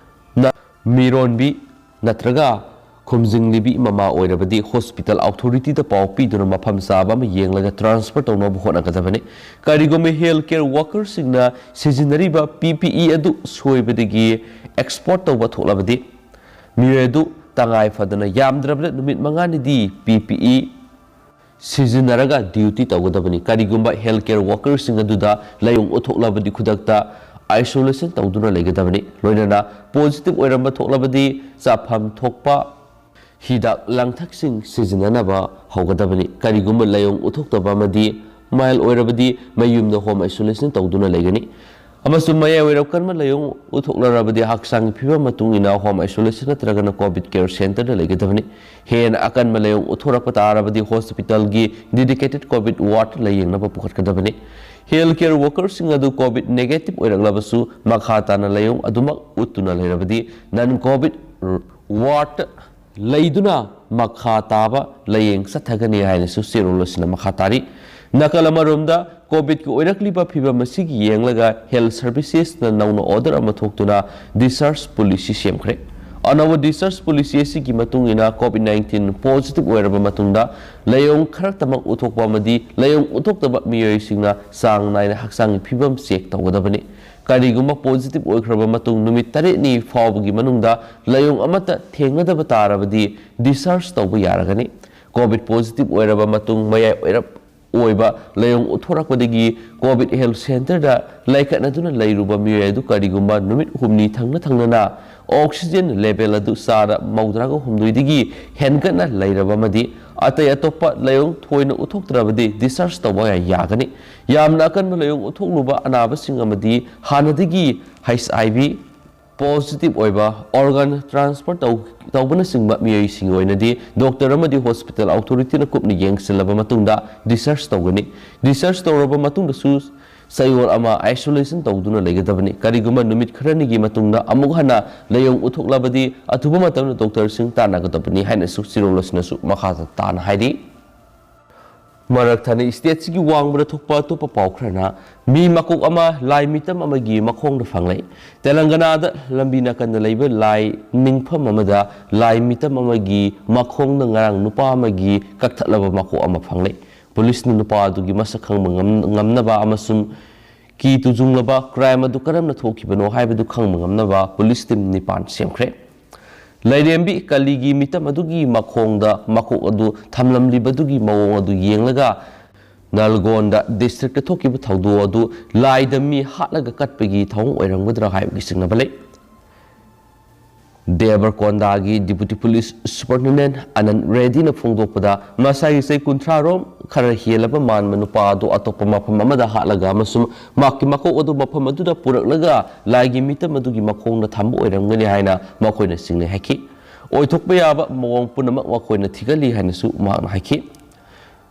ꯅ-, ꯃꯤꯔꯣꯟꯕꯤ ꯅꯠꯇ꯭ꯔꯒ ꯈꯨꯝꯖꯤꯡꯂꯤꯕꯤ ꯃꯃꯥ ꯑꯣꯏꯔꯕꯗꯤ ꯍꯣꯁꯄꯤꯇꯥꯜ ꯑꯣꯊꯣꯔꯤꯇꯤꯗ ꯄꯥꯎ ꯄꯤꯗꯨꯅ ꯃꯐꯝ ꯆꯥꯕ ꯑꯃ ꯌꯦꯡꯂꯒ ꯇ꯭ꯔꯥꯟꯁꯐꯔ ꯇꯧꯅꯕ ꯍꯣꯠꯅꯒꯗꯕꯅꯤ꯫ ꯀꯔꯤꯒꯨꯝꯕ ꯍꯦꯜꯊ ꯀꯦꯌꯔ ꯋꯥꯀꯔꯁꯤꯡꯅ ꯁꯤꯖꯤꯟꯅꯔꯤꯕ ꯄꯤ ꯄꯤ ꯏ ꯑꯗꯨ ꯁꯣꯏꯕꯗꯒꯤ ꯑꯦꯛꯁꯄꯣꯔꯠ ꯇꯧꯕ ꯊꯣꯛꯂꯕꯗꯤ ꯃꯤꯑꯣꯏ ꯑꯗꯨ ꯇꯉꯥꯏ ꯐꯗꯅ ꯌꯥꯝꯗ꯭ꯔꯕꯗ ꯅꯨꯃꯤꯠ ꯃꯉꯥꯅꯤꯗꯤ ꯄꯤ ꯄꯤ ꯏ ꯁꯤꯖꯤꯟꯅꯔꯒ ꯗ꯭ꯌꯨꯇꯤ ꯇꯧꯒꯗꯕꯅꯤ꯫ ꯀꯔꯤꯒꯨꯝꯕ ꯍꯦꯜꯊ ꯀꯦꯌꯔ ꯋꯥꯀꯔꯁꯤꯡ ꯑꯗꯨꯗ ꯂꯥꯏꯑꯣꯡ ꯎꯠꯊꯣꯛꯂꯕꯗꯤ ꯈꯨꯗꯛꯇ ꯑꯥꯏꯁꯣꯂꯦꯁꯟ ꯇꯧꯗꯨꯅ ꯂꯩꯒꯗꯕꯅꯤ꯫ ꯂꯣꯏꯅꯅ ꯄꯣꯖꯤꯇꯤꯚ ꯑꯣꯏꯔꯝꯕ ꯊꯣꯛꯂꯕꯗꯤ ꯆꯥꯐꯝ ꯊꯣꯛꯄ ꯍꯤꯗꯥꯛ ꯂꯥꯡꯊꯛꯁꯤꯡ ꯁꯤꯖꯤꯟꯅꯅꯕ ꯍꯧꯒꯗꯕꯅꯤ꯫ ꯀꯔꯤꯒꯨꯝꯕ ꯂꯥꯏꯑꯣꯡ ꯎꯠꯊꯣꯛꯇꯕ ꯑꯃꯗꯤ ꯃꯥꯏꯜ ꯑꯣꯏꯔꯕꯗꯤ ꯃꯌꯨꯝꯗ ꯍꯣꯝ ꯑꯥꯏꯁꯣꯂꯦꯁꯟ ꯇꯧꯗꯨꯅ ꯂꯩꯒꯅꯤ꯫ ꯑꯃꯁꯨꯡ ꯃꯌꯥꯏ ꯑꯣꯏꯔꯞ ꯀꯟꯕ ꯂꯥꯏꯑꯣꯡ ꯎꯠꯊꯣꯛꯂꯔꯕꯗꯤ ꯍꯛꯆꯥꯡꯒꯤ ꯐꯤꯕꯝ ꯃꯇꯨꯡ ꯏꯟꯅ ꯍꯣꯝ ꯑꯥꯏꯁꯣꯂꯦꯁꯟ ꯅꯠꯇ꯭ꯔꯒꯅ ꯀꯣꯚꯤꯗ ꯀꯦꯌꯔ ꯁꯦꯟꯇꯔꯗ ꯂꯩꯒꯗꯕꯅꯤ꯫ ꯍꯦꯟꯅ ꯑꯀꯟꯕ ꯂꯥꯏꯑꯣꯡ ꯎꯠꯊꯣꯔꯛꯄ ꯇꯥꯔꯕꯗꯤ ꯍꯣꯁꯄꯤꯇꯥꯜꯒꯤ ꯗꯦꯗꯤꯀꯦꯇꯦꯗ ꯀꯣꯚꯤꯗ ꯋꯥꯔꯗ ꯂꯥꯏꯌꯦꯡꯅꯕ ꯄꯨꯈꯠꯀꯗꯕꯅꯤ꯫ ꯍꯦꯜꯊ ꯀꯦꯌꯔ ꯋꯥꯀꯔꯁꯤꯡ ꯑꯗꯨ ꯀꯣꯚꯤꯗ ꯅꯦꯒꯦꯇꯤꯚ ꯑꯣꯏꯔꯛꯂꯕꯁꯨ ꯃꯈꯥ ꯇꯥꯅ ꯂꯥꯏꯑꯣꯡ ꯑꯗꯨꯃꯛ ꯎꯠꯇꯨꯅ ꯂꯩꯔꯕꯗꯤ ꯅꯟ ꯀꯣꯚꯤꯗ ꯋꯥꯔꯗ ꯂꯩꯗꯨꯅ ꯃꯈꯥ ꯇꯥꯕ ꯂꯥꯏꯌꯦꯡ ꯆꯠꯊꯒꯅꯤ ꯍꯥꯏꯅꯁꯨ ꯆꯦꯔꯣꯜ ꯑꯁꯤꯅ ꯃꯈꯥ ꯇꯥꯔꯤ꯫ ꯅꯥꯀꯜ ꯑꯃꯔꯣꯝꯗ ꯀꯣꯚꯤꯗꯀꯤ ꯑꯣꯏꯔꯛꯂꯤꯕ ꯐꯤꯕꯝ ꯑꯁꯤꯒꯤ ꯌꯦꯡꯂꯒ ꯍꯦꯜꯊ ꯁꯔꯚꯤꯁꯦꯁꯅ ꯅꯧꯅ ꯑꯣꯔꯗꯔ ꯑꯃ ꯊꯣꯛꯇꯨꯅ ꯗꯤꯁꯆꯥꯔꯖ ꯄꯣꯂꯤꯁꯤ ꯁꯦꯝꯈ꯭ꯔꯦ꯫ ꯑꯅꯧꯕ ꯗꯤꯁꯆꯥꯔꯖ ꯄꯣꯂꯤꯁꯤ ꯑꯁꯤꯒꯤ ꯃꯇꯨꯡ ꯏꯟꯅ ꯀꯣꯚꯤꯗ ꯅꯥꯏꯟꯇꯤꯟ ꯄꯣꯖꯤꯇꯤꯚ ꯑꯣꯏꯔꯕ ꯃꯇꯨꯡꯗ ꯂꯥꯏꯑꯣꯡ ꯈꯔꯇꯃꯛ ꯎꯠꯊꯣꯛꯄ ꯑꯃꯗꯤ ꯂꯥꯏꯑꯣꯡ ꯎꯠꯊꯣꯛꯇꯕ ꯃꯤꯑꯣꯏꯁꯤꯡꯅ ꯆꯥꯡ ꯅꯥꯏꯅ ꯍꯛꯆꯥꯡꯒꯤ ꯐꯤꯕꯝ ꯆꯦꯛ ꯇꯧꯒꯗꯕꯅꯤ꯫ ꯀꯔꯤꯒꯨꯝꯕ ꯄꯣꯖꯤꯇꯤꯚ ꯑꯣꯏꯈ꯭ꯔꯕ ꯃꯇꯨꯡ ꯅꯨꯃꯤꯠ ꯇꯔꯦꯠꯅꯤ ꯐꯥꯎꯕꯒꯤ ꯃꯅꯨꯡꯗ ꯂꯥꯏꯑꯣꯡ ꯑꯃꯠꯇ ꯊꯦꯡꯅꯗꯕ ꯇꯥꯔꯕꯗꯤ ꯗꯤꯁꯆꯥꯔꯖ ꯇꯧꯕ ꯌꯥꯔꯒꯅꯤ꯫ ꯀꯣꯚꯤꯗ ꯄꯣꯖꯤꯇꯤꯚ ꯑꯣꯏꯔꯕ ꯃꯇꯨꯡ ꯃꯌꯥꯏ ꯑꯣꯏꯔꯞ ꯑꯣꯏꯕ ꯂꯥꯏꯑꯣꯡ ꯎꯠꯊꯣꯔꯛꯄꯗꯒꯤ ꯀꯣꯚꯤꯗ ꯍꯦꯜꯊ ꯁꯦꯟꯇꯔꯗ ꯂꯥꯏꯀꯠꯅꯗꯨꯅ ꯂꯩꯔꯨꯕ ꯃꯤꯑꯣꯏ ꯑꯗꯨ ꯀꯔꯤꯒꯨꯝꯕ ꯅꯨꯃꯤꯠ ꯍꯨꯝꯅꯤ ꯊꯪꯅ ꯊꯪꯅꯅ ꯑꯣꯛꯁꯤꯖꯦꯟ ꯂꯦꯚꯦꯜ ꯑꯗꯨ ꯆꯥꯗ ꯃꯧꯗ꯭ꯔꯥꯒ ꯍꯨꯝꯗꯣꯏꯗꯒꯤ ꯍꯦꯟꯒꯠꯅ ꯂꯩꯔꯕ ꯑꯃꯗꯤ ꯑꯇꯩ ꯑꯇꯣꯞꯄ ꯂꯥꯏꯑꯣꯡ ꯊꯣꯏꯅ ꯎꯠꯊꯣꯛꯇ꯭ꯔꯕꯗꯤ discharge ꯇꯧꯕ ꯌꯥꯒꯅꯤ꯫ ꯌꯥꯝꯅ ꯑꯀꯟꯕ ꯂꯥꯏꯑꯣꯡ ꯎꯠꯊꯣꯛꯂꯨꯕ ꯑꯅꯥꯕꯁꯤꯡ ꯑꯃꯗꯤ ꯍꯥꯟꯅꯗꯒꯤ H I V positive ꯑꯣꯏꯕ, organ transfer ꯇꯧ-, ꯇꯧꯕꯅꯆꯤꯡꯕ ꯃꯤꯑꯣꯏꯁꯤꯡꯒꯤ ꯑꯣꯏꯅꯗꯤ doctor ꯑꯃꯗꯤ hospital authority ꯅ ꯀꯨꯞꯅ ꯌꯦꯡꯁꯤꯜꯂꯕ ꯃꯇꯨꯡꯗ discharge ꯇꯧꯒꯅꯤ꯫ Discharge ꯇꯧꯔꯕ ꯃꯇꯨꯡꯗꯁꯨ ꯆꯌꯣꯜ ꯑꯃ isolation ꯇꯧꯗꯨꯅ ꯂꯩꯒꯗꯕꯅꯤ꯫ ꯀꯔꯤꯒꯨꯝꯕ ꯅꯨꯃꯤꯠ ꯈꯔꯅꯤꯒꯤ ꯃꯇꯨꯡꯗ ꯑꯃꯨꯛ ꯍꯟꯅ ꯂꯥꯏꯑꯣꯡ ꯎꯠꯊꯣꯛꯂꯕꯗꯤ ꯑꯊꯨꯕ ꯃꯇꯝꯗ doctor ꯁꯤꯡ ꯇꯥꯟꯅꯒꯗꯕꯅꯤ ꯍꯥꯏꯅꯁꯨ ꯆꯤꯔꯣꯜ ꯑꯁꯤꯅꯁꯨ ꯃꯈꯥ ꯇꯥꯅ ꯍꯥꯏꯔꯤ꯫ ꯃꯔꯛ ꯊꯠꯅ state ꯁꯤꯒꯤ ꯋꯥꯡꯃꯗ ꯊꯣꯛꯄ ꯑꯇꯣꯞꯄ ꯄꯥꯎ ꯈꯔꯅ ꯃꯤ ꯃꯀꯣꯛ ꯑꯃ ꯂꯥꯏ ꯃꯤꯇꯝ ꯑꯃꯒꯤ ꯃꯈꯣꯡꯗ ꯐꯪꯂꯦ꯫ ꯇꯦꯂꯪꯒꯅꯥꯗ ꯂꯝꯕꯤ ꯅꯥꯀꯟꯗ ꯂꯩꯕ ꯂꯥꯏ ꯅꯤꯡꯐꯝ ꯑꯃꯗ ꯂꯥꯏ ꯃꯤꯇꯝ ꯑꯃꯒꯤ ꯃꯈꯣꯡꯗ ꯉꯔꯥꯡ ꯅꯨꯄꯥ ꯑꯃꯒꯤ ꯀꯛꯊꯠꯂꯕ ꯃꯀꯣꯛ ꯑꯃ ꯐꯪꯂꯦ꯫ ꯄꯨꯂꯤꯁꯅ ꯅꯨꯄꯥ ꯑꯗꯨꯒꯤ ꯃꯁꯛ ꯈꯪꯕ ꯉꯝ-, ꯉꯝꯅꯕ ꯑꯃꯁꯨꯡ ꯀꯤ ꯇꯨꯖꯨꯡꯂꯕ crime ꯑꯗꯨ ꯀꯔꯝꯅ ꯊꯣꯛꯈꯤꯕꯅꯣ ꯍꯥꯏꯕꯗꯨ ꯈꯪꯕ ꯉꯝꯅꯕ ꯄꯨꯂꯤꯁ team ꯅꯤꯄꯥꯟ ꯁꯦꯝꯈ꯭ꯔꯦ꯫ ꯂꯥꯏꯔꯦꯝꯕꯤ ꯀꯂꯤꯒꯤ ꯃꯤꯇꯝ ꯑꯗꯨꯒꯤ ꯃꯈꯣꯡꯗ ꯃꯀꯣꯛ ꯑꯗꯨ ꯊꯝꯂꯝꯂꯤꯕꯗꯨꯒꯤ ꯃꯑꯣꯡ ꯑꯗꯨ ꯌꯦꯡꯂꯒ ꯅꯜꯒꯣꯟꯗ district ꯇ ꯊꯣꯛꯈꯤꯕ ꯊꯧꯗꯣꯛ ꯑꯗꯨ ꯂꯥꯏꯗ ꯃꯤ ꯍꯥꯠꯂꯒ ꯀꯠꯄꯒꯤ ꯊꯧꯑꯣꯡ ꯑꯣꯏꯔꯝꯒꯗ꯭ꯔꯥ ꯍꯥꯏꯕꯒꯤ ꯆꯤꯡꯅꯕ ꯂꯩ꯫ ꯗꯦꯕꯔꯀꯣꯟꯗꯥꯒꯤ Deputy Police Superintendent ꯑꯅꯟ ꯔꯦꯗꯤꯅ ꯐꯣꯡꯗꯣꯛꯄꯗ, ꯃꯁꯥꯒꯤ ꯆꯍꯤ ꯀꯨꯟꯊ꯭ꯔꯥ ꯔꯣꯝ ꯈꯔ ꯍꯦꯜꯂꯕ ꯃꯥꯟꯕ ꯅꯨꯄꯥ ꯑꯗꯨ ꯑꯇꯣꯞꯄ ꯃꯐꯝ ꯑꯃꯗ ꯍꯥꯠꯂꯒ ꯑꯃꯁꯨꯡ ꯃꯍꯥꯛꯀꯤ ꯃꯀꯣꯛ ꯑꯗꯨ ꯃꯐꯝ ꯑꯗꯨꯗ ꯄꯨꯔꯛꯂꯒ ꯂꯥꯏꯒꯤ ꯃꯤꯇꯝ ꯑꯗꯨꯒꯤ ꯃꯈꯣꯡꯗ ꯊꯝꯕ ꯑꯣꯏꯔꯝꯒꯅꯤ ꯍꯥꯏꯅ ꯃꯈꯣꯏꯅ ꯆꯤꯡꯅꯩ ꯍꯥꯏꯈꯤ꯫ ꯑꯣꯏꯊꯣꯛꯄ ꯌꯥꯕ ꯃꯑꯣꯡ ꯄꯨꯝꯅꯃꯛ ꯃꯈꯣꯏꯅ ꯊꯤꯒꯠꯂꯤ ꯍꯥꯏꯅꯁꯨ ꯃꯍꯥꯛꯅ ꯍꯥꯏꯈꯤ꯫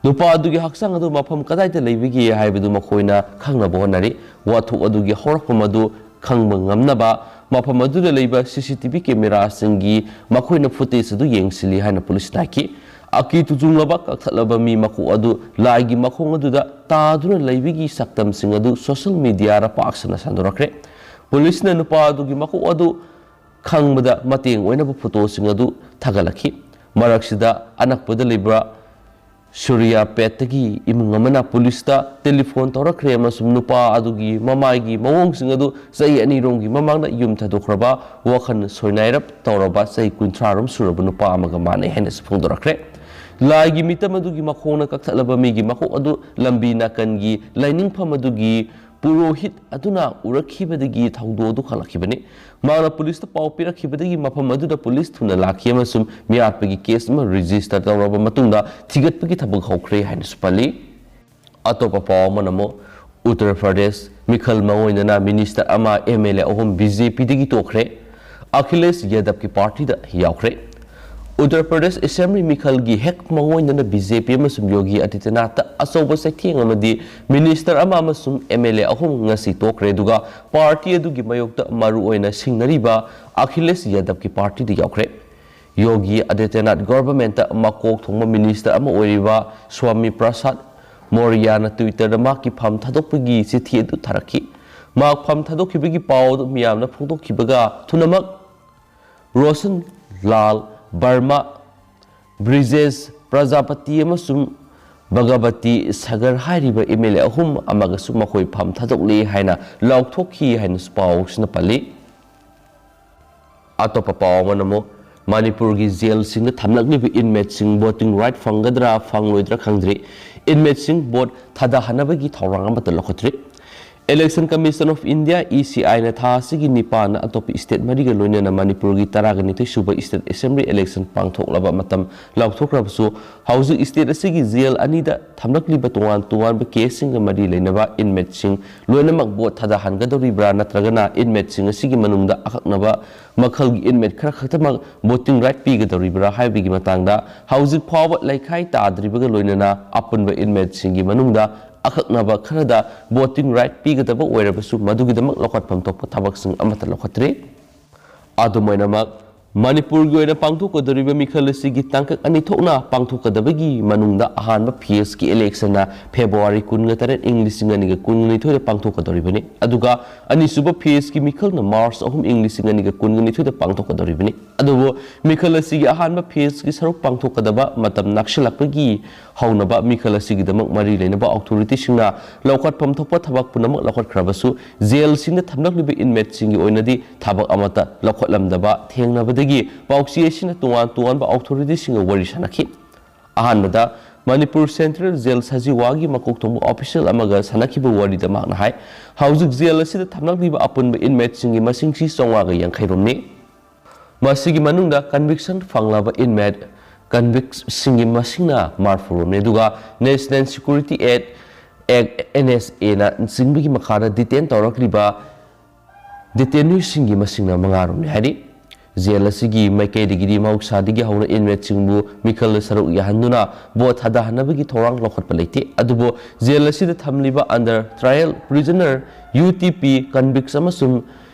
ꯅꯨꯄꯥ ꯑꯗꯨꯒꯤ ꯍꯛꯆꯥꯡ ꯑꯗꯨ ꯃꯐꯝ ꯀꯗꯥꯏꯗ ꯂꯩꯕꯒꯦ ꯍꯥꯏꯕꯗꯨ ꯃꯈꯣꯏꯅ ꯈꯪꯅꯕ ꯍꯣꯠꯅꯔꯤ꯫ ꯋꯥꯊꯣꯛ ꯑꯗꯨꯒꯤ ꯍꯧꯔꯛꯐꯝ ꯑꯗꯨ ꯈꯪꯕ ꯉꯝꯅꯕ ꯃꯐꯝ ꯑꯗꯨꯗ ꯂꯩꯕ C C T V camera ꯁꯤꯡꯒꯤ ꯃꯈꯣꯏꯅ footage ꯑꯗꯨ ꯌꯦꯡꯁꯤꯜꯂꯤ ꯍꯥꯏꯅ ꯄꯨꯂꯤꯁꯅ ꯍꯥꯏꯈꯤ꯫ ꯑꯀꯤ ꯇꯨꯖꯨꯡꯂꯕ ꯀꯛꯊꯠꯂꯕ ꯃꯤ ꯃꯀꯣꯛ ꯑꯗꯨ ꯂꯥꯏꯒꯤ ꯃꯈꯣꯡ ꯑꯗꯨꯗ ꯇꯥꯗꯨꯅ ꯂꯩꯕꯒꯤ ꯁꯛꯇꯝꯁꯤꯡ ꯑꯗꯨ social media ꯗ ꯄꯥꯛ ꯁꯟꯅ ꯁꯟꯗꯣꯔꯛꯈ꯭ꯔꯦ꯫ ꯄꯨꯂꯤꯁꯅ ꯅꯨꯄꯥ ꯑꯗꯨꯒꯤ ꯃꯀꯣꯛ ꯑꯗꯨ ꯈꯪꯕꯗ ꯃꯇꯦꯡ ꯑꯣꯏꯅꯕ photo ꯁꯤꯡ ꯑꯗꯨ ꯊꯥꯒꯠꯂꯛꯈꯤ꯫ ꯃꯔꯛꯁꯤꯗ ꯑꯅꯛꯄꯗ ꯂꯩꯕ ꯁꯨꯔꯤꯌꯥꯄꯦꯠꯇꯒꯤ ꯏꯃꯨꯡ ꯑꯃꯅ ꯄꯨꯂꯤꯁꯇ telephone ꯇꯧꯔꯛꯈ꯭ꯔꯦ ꯑꯃꯁꯨꯡ ꯅꯨꯄꯥ ꯑꯗꯨꯒꯤ ꯃꯃꯥꯏꯒꯤ ꯃꯑꯣꯡꯁꯤꯡ ꯑꯗꯨ ꯆꯍꯤ ꯑꯅꯤꯔꯣꯝꯒꯤ ꯃꯃꯥꯡꯗ ꯌꯨꯝ ꯊꯥꯗꯣꯛꯈ꯭ꯔꯕ ꯋꯥꯈꯜ ꯁꯣꯏꯅꯥꯏꯔꯞ ꯇꯧꯔꯕ ꯆꯍꯤ ꯀꯨꯟꯊ꯭ꯔꯥ ꯔꯣꯝ ꯁꯨꯔꯕ ꯅꯨꯄꯥ ꯑꯃꯒ ꯃꯥꯟꯅꯩ ꯍꯥꯏꯅꯁꯨ ꯐꯣꯡꯗꯣꯔꯛꯈ꯭ꯔꯦ꯫ ꯂꯥꯏꯒꯤ ꯃꯤꯇꯝ ꯑꯗꯨꯒꯤ ꯃꯈꯣꯡꯅ ꯀꯛꯊꯠꯂꯕ ꯃꯤꯒꯤ ꯃꯀꯣꯛ ꯑꯗꯨ ꯂꯝꯕꯤ ꯅꯥꯀꯟꯒꯤ ꯂꯥꯏꯅꯤꯡꯐꯝ ꯑꯗꯨꯒꯤ ꯄꯨꯔꯣꯍꯤꯠ ꯑꯗꯨꯅ ꯎꯔꯛꯈꯤꯕꯗꯒꯤ ꯊꯧꯗꯣꯛ ꯑꯗꯨ ꯈꯪꯂꯛꯈꯤꯕꯅꯤ꯫ ꯃꯍꯥꯛꯅ ꯄꯨꯂꯤꯁꯇ ꯄꯥꯎ ꯄꯤꯔꯛꯈꯤꯕꯗꯒꯤ ꯃꯐꯝ ꯑꯗꯨꯗ ꯄꯨꯂꯤꯁ ꯊꯨꯅ ꯂꯥꯛꯈꯤ ꯑꯃꯁꯨꯡ ꯃꯤꯍꯥꯠꯄꯒꯤ ꯀꯦꯁ ꯑꯃ ꯔꯦꯖꯤꯁꯇꯔ ꯇꯧꯔꯕ ꯃꯇꯨꯡꯗ ꯊꯤꯒꯠꯄꯒꯤ ꯊꯕꯛ ꯍꯧꯈ꯭ꯔꯦ ꯍꯥꯏꯅꯁꯨ ꯄꯜꯂꯤ꯫ ꯑꯇꯣꯞꯄ ꯄꯥꯎ ꯑꯃꯅ ꯑꯃꯨꯛ ꯎꯠꯇꯔ ꯄ꯭ꯔꯗꯦꯁ ꯃꯤꯈꯜ ꯃꯥꯡꯑꯣꯏꯅꯅ ꯃꯤꯅꯤꯁꯇꯔ ꯑꯃ, ꯑꯦꯝ ꯑꯦꯜ ꯑꯦ ꯑꯍꯨꯝ ꯕꯤ ꯖꯦ ꯄꯤꯗꯒꯤ ꯇꯣꯛꯈ꯭ꯔꯦ꯫ ꯑꯈꯤꯂꯦꯁ ꯌꯥꯗꯕꯀꯤ ꯄꯥꯔꯇꯤꯗ ꯌꯥꯎꯈ꯭ꯔꯦ꯫ ꯎꯠꯇꯔ ꯄ꯭ꯔꯗꯦꯁ ꯑꯦꯁꯦꯝꯕ꯭ꯂꯤ ꯃꯤꯈꯜꯒꯤ ꯍꯦꯛ ꯃꯥꯡꯑꯣꯏꯅꯅ ꯕꯤ ꯖꯦ ꯄꯤ ꯑꯃꯁꯨꯡ ꯌꯣꯒꯤ ꯑꯗꯤꯇ꯭ꯌꯅꯥꯊꯇ ꯑꯆꯧꯕ ꯆꯩꯊꯦꯡ ꯑꯃꯗꯤ ꯃꯤꯅꯤꯁꯇꯔ ꯑꯃ ꯑꯃꯁꯨꯡ ꯑꯦꯝ ꯑꯦꯜ ꯑꯦ ꯑꯍꯨꯝ ꯉꯁꯤ ꯇꯣꯛꯈ꯭ꯔꯦ, ꯑꯗꯨꯒ ꯄꯥꯔꯇꯤ ꯑꯗꯨꯒꯤ ꯃꯥꯌꯣꯛꯇ ꯃꯔꯨꯑꯣꯏꯅ ꯁꯤꯡꯅꯔꯤꯕ ꯑꯈꯤꯂꯦꯁ ꯌꯥꯗꯕꯀꯤ ꯄꯥꯔꯇꯤꯗ ꯌꯥꯎꯈ꯭ꯔꯦ꯫ ꯌꯣꯒꯤ ꯑꯗꯤꯇ꯭ꯌꯅꯥꯊ ꯒꯚꯔꯟꯃꯦꯟꯠꯇ ꯃꯀꯣꯛ ꯊꯣꯡꯕ ꯃꯤꯅꯤꯁꯇꯔ ꯑꯃ ꯑꯣꯏꯔꯤꯕ ꯁ꯭ꯋꯥꯃꯤ ꯄ꯭ꯔꯁꯥꯗ ꯃꯧꯔꯤꯌꯥꯅ ꯇ꯭ꯋꯤꯇꯔꯗ ꯃꯍꯥꯛꯀꯤ ꯐꯝ ꯊꯥꯗꯣꯛꯄꯒꯤ ꯆꯤꯊꯤ ꯑꯗꯨ ꯊꯥꯔꯛꯈꯤ꯫ ꯃꯍꯥꯛ ꯐꯝ ꯊꯥꯗꯣꯛꯈꯤꯕꯒꯤ ꯄꯥꯎ ꯑꯗꯨ ꯃꯤꯌꯥꯝꯅ ꯐꯣꯡꯗꯣꯛꯈꯤꯕꯒ ꯊꯨꯅꯃꯛ ꯔꯣꯁꯟ ꯂꯥꯜ ꯕꯔꯃꯥ, ꯕ꯭ꯔꯤꯖꯦꯁ ꯄ꯭ꯔꯖꯥꯄꯇꯤ ꯑꯃꯁꯨꯡ ꯚꯒꯕꯇꯤ ꯁꯥꯒꯔ ꯍꯥꯏꯔꯤꯕ ꯑꯦꯝ ꯑꯦꯜ ꯑꯦ ꯑꯍꯨꯝ ꯑꯃꯒꯁꯨ ꯃꯈꯣꯏ ꯐꯝ ꯊꯥꯗꯣꯛꯂꯤ ꯍꯥꯏꯅ ꯂꯥꯎꯊꯣꯛꯈꯤ ꯍꯥꯏꯅꯁꯨ ꯄꯥꯎꯁꯤꯅ ꯄꯜꯂꯤ꯫ ꯑꯇꯣꯞꯄ ꯄꯥꯎ ꯑꯃꯅ ꯑꯃꯨꯛ ꯃꯅꯤꯄꯨꯔꯒꯤ ꯖꯦꯜꯁꯤꯡꯗ ꯊꯝꯂꯛꯂꯤꯕ ꯏꯟꯃꯦꯠꯁꯤꯡ ꯚꯣꯇꯤꯡ ꯔꯥꯏꯠ ꯐꯪꯒꯗ꯭ꯔꯥ ꯐꯪꯂꯣꯏꯗ꯭ꯔꯥ ꯈꯪꯗ꯭ꯔꯤ꯫ ꯏꯟꯃꯦꯠꯁꯤꯡ ꯚꯣꯠ ꯊꯥꯗꯍꯟꯅꯕꯒꯤ ꯊꯧꯔꯥꯡ ꯑꯃꯠꯇ ꯂꯧꯈꯠꯇ꯭ꯔꯤ꯫ Election Commission of India, E C I ꯅ ꯊꯥ ꯑꯁꯤꯒꯤ ꯅꯤꯄꯥꯟꯗ ꯑꯇꯣꯞꯄ ꯁ꯭ꯇꯦꯠ ꯃꯔꯤꯒ ꯂꯣꯏꯅꯅ ꯃꯅꯤꯄꯨꯔꯒꯤ ꯇꯔꯥꯒ ꯅꯤꯊꯣꯏ ꯁꯨꯕ ꯁ꯭ꯇꯦꯠ ꯑꯦꯁꯦꯝꯕ꯭ꯂꯤ ꯏꯂꯦꯛꯁꯟ ꯄꯥꯡꯊꯣꯛꯂꯕ ꯃꯇꯝ ꯂꯥꯎꯊꯣꯛꯈ꯭ꯔꯕꯁꯨ, ꯍꯧꯖꯤꯛ ꯁ꯭ꯇꯦꯠ ꯑꯁꯤꯒꯤ ꯖꯦꯜ ꯑꯅꯤꯗ ꯊꯝꯂꯛꯂꯤꯕ ꯇꯣꯉꯥꯟ ꯇꯣꯉꯥꯟꯕ ꯀꯦꯁꯁꯤꯡꯒ ꯃꯔꯤ ꯂꯩꯅꯕ ꯏꯟꯃꯦꯠꯁꯤꯡ ꯂꯣꯏꯅꯃꯛ ꯚꯣꯠ ꯊꯥꯗꯍꯟꯒꯗꯧꯔꯤꯕ꯭ꯔꯥ, ꯅꯠꯇ꯭ꯔꯒꯅ ꯏꯟꯃꯦꯠꯁꯤꯡ ꯑꯁꯤꯒꯤ ꯃꯅꯨꯡꯗ ꯑꯀꯛꯅꯕ ꯃꯈꯜꯒꯤ ꯏꯟꯃꯦꯠ ꯈꯔ ꯈꯛꯇꯃꯛ ꯚꯣꯇꯤꯡ ꯔꯥꯏꯠ ꯄꯤꯒꯗꯧꯔꯤꯕ꯭ꯔꯥ ꯍꯥꯏꯕꯒꯤ ꯃꯇꯥꯡꯗ ꯍꯧꯖꯤꯛ ꯐꯥꯎꯕ ꯂꯩꯈꯥꯏ ꯇꯥꯗ꯭ꯔꯤꯕꯒ ꯂꯣꯏꯅꯅ ꯑꯄꯨꯟꯕ ꯏꯟꯃꯦꯠꯁꯤꯡꯒꯤ ꯃꯅꯨꯡꯗ ꯑꯀꯛꯅꯕ ꯈꯔꯗ ꯚꯣꯇꯤꯡ ꯔꯥꯏꯠ ꯄꯤꯒꯗꯕ ꯑꯣꯏꯔꯕꯁꯨ ꯃꯗꯨꯒꯤꯗꯃꯛ ꯂꯧꯈꯠꯐꯝ ꯊꯣꯛꯄ ꯊꯕꯛꯁꯤꯡ ꯑꯃꯠꯇ ꯂꯧꯈꯠꯇ꯭ꯔꯤ꯫ ꯑꯗꯨꯝ ꯑꯣꯏꯅꯃꯛ, ꯃꯅꯤꯄꯨꯔꯒꯤ ꯑꯣꯏꯅ ꯄꯥꯡꯊꯣꯛꯀꯗꯧꯔꯤꯕ ꯃꯤꯈꯜ ꯑꯁꯤꯒꯤ ꯇꯥꯡꯀꯛ ꯑꯅꯤ ꯊꯣꯛꯅ ꯄꯥꯡꯊꯣꯛꯀꯗꯕꯒꯤ ꯃꯅꯨꯡꯗ ꯑꯍꯥꯟꯕ ꯐꯦꯖꯀꯤ ꯏꯂꯦꯛꯁꯟꯅ ꯐꯦꯕ꯭ꯔꯨꯋꯥꯔꯤ ꯀꯨꯟꯒ ꯇꯔꯦꯠ, ꯏꯪ ꯂꯤꯁꯤꯡ ꯑꯅꯤꯒ ꯀꯨꯟꯅꯤꯊꯣꯏꯗ ꯄꯥꯡꯊꯣꯛꯀꯗꯧꯔꯤꯕꯅꯤ꯫ ꯑꯗꯨꯒ ꯑꯅꯤꯁꯨꯕ ꯐꯦꯖꯀꯤ ꯃꯤꯈꯜꯅ ꯃꯥꯔꯆ ꯑꯍꯨꯝ, ꯏꯪ ꯂꯤꯁꯤꯡ ꯑꯅꯤꯒ ꯀꯨꯟꯅꯤꯊꯣꯏꯗ ꯄꯥꯡꯊꯣꯛꯀꯗꯧꯔꯤꯕꯅꯤ꯫ ꯑꯗꯨꯕꯨ ꯃꯤꯈꯜ ꯑꯁꯤꯒꯤ ꯑꯍꯥꯟꯕ ꯐꯦꯖꯀꯤ ꯁꯔꯨꯛ ꯄꯥꯡꯊꯣꯛꯀꯗꯕ ꯃꯇꯝ ꯅꯛꯁꯤꯜꯂꯛꯄꯒꯤ ꯍꯧꯅꯕ ꯃꯤꯈꯜ ꯑꯁꯤꯒꯤꯗꯃꯛ ꯃꯔꯤ ꯂꯩꯅꯕ ꯑꯣꯊꯣꯔꯤꯇꯤꯁꯤꯡꯅ ꯂꯧꯈꯠꯐꯝ ꯊꯣꯛꯄ ꯊꯕꯛ ꯄꯨꯝꯅꯃꯛ ꯂꯧꯈꯠꯈ꯭ꯔꯕꯁꯨ, ꯖꯦꯜꯁꯤꯡꯗ ꯊꯝꯂꯛꯂꯤꯕ ꯏꯟꯃꯦꯠꯁꯤꯡꯒꯤ ꯑꯣꯏꯅꯗꯤ ꯊꯕꯛ ꯑꯃꯠꯇ ꯂꯧꯈꯠꯂꯝꯗꯕ ꯊꯦꯡꯅꯕꯗꯒꯤ ꯄꯥꯎꯆꯦ ꯑꯁꯤꯅ ꯇꯣꯉꯥꯟ ꯇꯣꯉꯥꯟꯕ ꯑꯣꯊꯣꯔꯤꯇꯤꯁꯤꯡꯒ ꯋꯥꯔꯤ ꯁꯥꯅꯈꯤ꯫ ꯑꯍꯥꯟꯕꯗ ꯃꯅꯤꯄꯨꯔ ꯁꯦꯟꯇ꯭ꯔꯦꯜ ꯖꯦꯜ ꯁꯖꯤꯋꯥꯒꯤ ꯃꯀꯣꯛ ꯊꯣꯡꯕ ꯑꯣꯐꯤꯁꯤꯌꯦꯜ ꯑꯃꯒ ꯁꯥꯟꯅꯈꯤꯕ ꯋꯥꯔꯤꯗ ꯃꯍꯥꯛꯅ ꯍꯥꯏ, ꯍꯧꯖꯤꯛ ꯖꯦꯜ ꯑꯁꯤꯗ ꯊꯝꯂꯛꯂꯤꯕ ꯑꯄꯨꯟꯕ ꯏꯟꯃꯦꯠꯁꯤꯡꯒꯤ ꯃꯁꯤꯡꯁꯤ ꯆꯥꯝꯃꯉꯥꯒ ꯌꯥꯡꯈꯩ ꯔꯣꯝꯅꯤ꯫ ꯃꯁꯤꯒꯤ ꯃꯅꯨꯡꯗ ꯀꯟꯚꯤꯛꯁꯟ ꯐꯪꯂꯕ ꯏꯟꯃꯦꯠ ꯀꯟꯚꯤꯛꯁꯤꯡꯒꯤ ꯃꯁꯤꯡꯅ ꯃꯔꯤꯐꯨ ꯔꯣꯝꯅꯤ, ꯑꯗꯨꯒ national security act, act, N S ꯑꯦꯅ ꯆꯤꯡꯕꯒꯤ ꯃꯈꯥꯗ ꯗꯤꯇꯦꯟ ꯇꯧꯔꯛꯂꯤꯕ ꯗꯤꯇꯦꯟꯌꯨꯁꯤꯡꯒꯤ ꯃꯁꯤꯡꯅ ꯃꯉꯥ ꯔꯣꯝꯅꯤ ꯍꯥꯏꯔꯤ꯫ ꯖꯦꯜ ꯑꯁꯤꯒꯤ ꯃꯥꯏꯀꯩꯗꯒꯤꯗꯤ ꯃꯍꯧꯁꯥꯗꯒꯤ ꯍꯧꯅ ꯏꯟꯃꯦꯠꯁꯤꯡꯕꯨ ꯃꯤꯈꯜꯗ ꯁꯔꯨꯛ ꯌꯥꯍꯟꯗꯨꯅ ꯚꯣꯠ ꯊꯥꯗꯍꯟꯅꯕꯒꯤ ꯊꯧꯔꯥꯡ ꯂꯧꯈꯠꯄ ꯂꯩꯇꯦ꯫ ꯑꯗꯨꯕꯨ ꯖꯦꯜ ꯑꯁꯤꯗ ꯊꯝꯂꯤꯕ under trial prisoner, U T P convicts ꯑꯃꯁꯨꯡ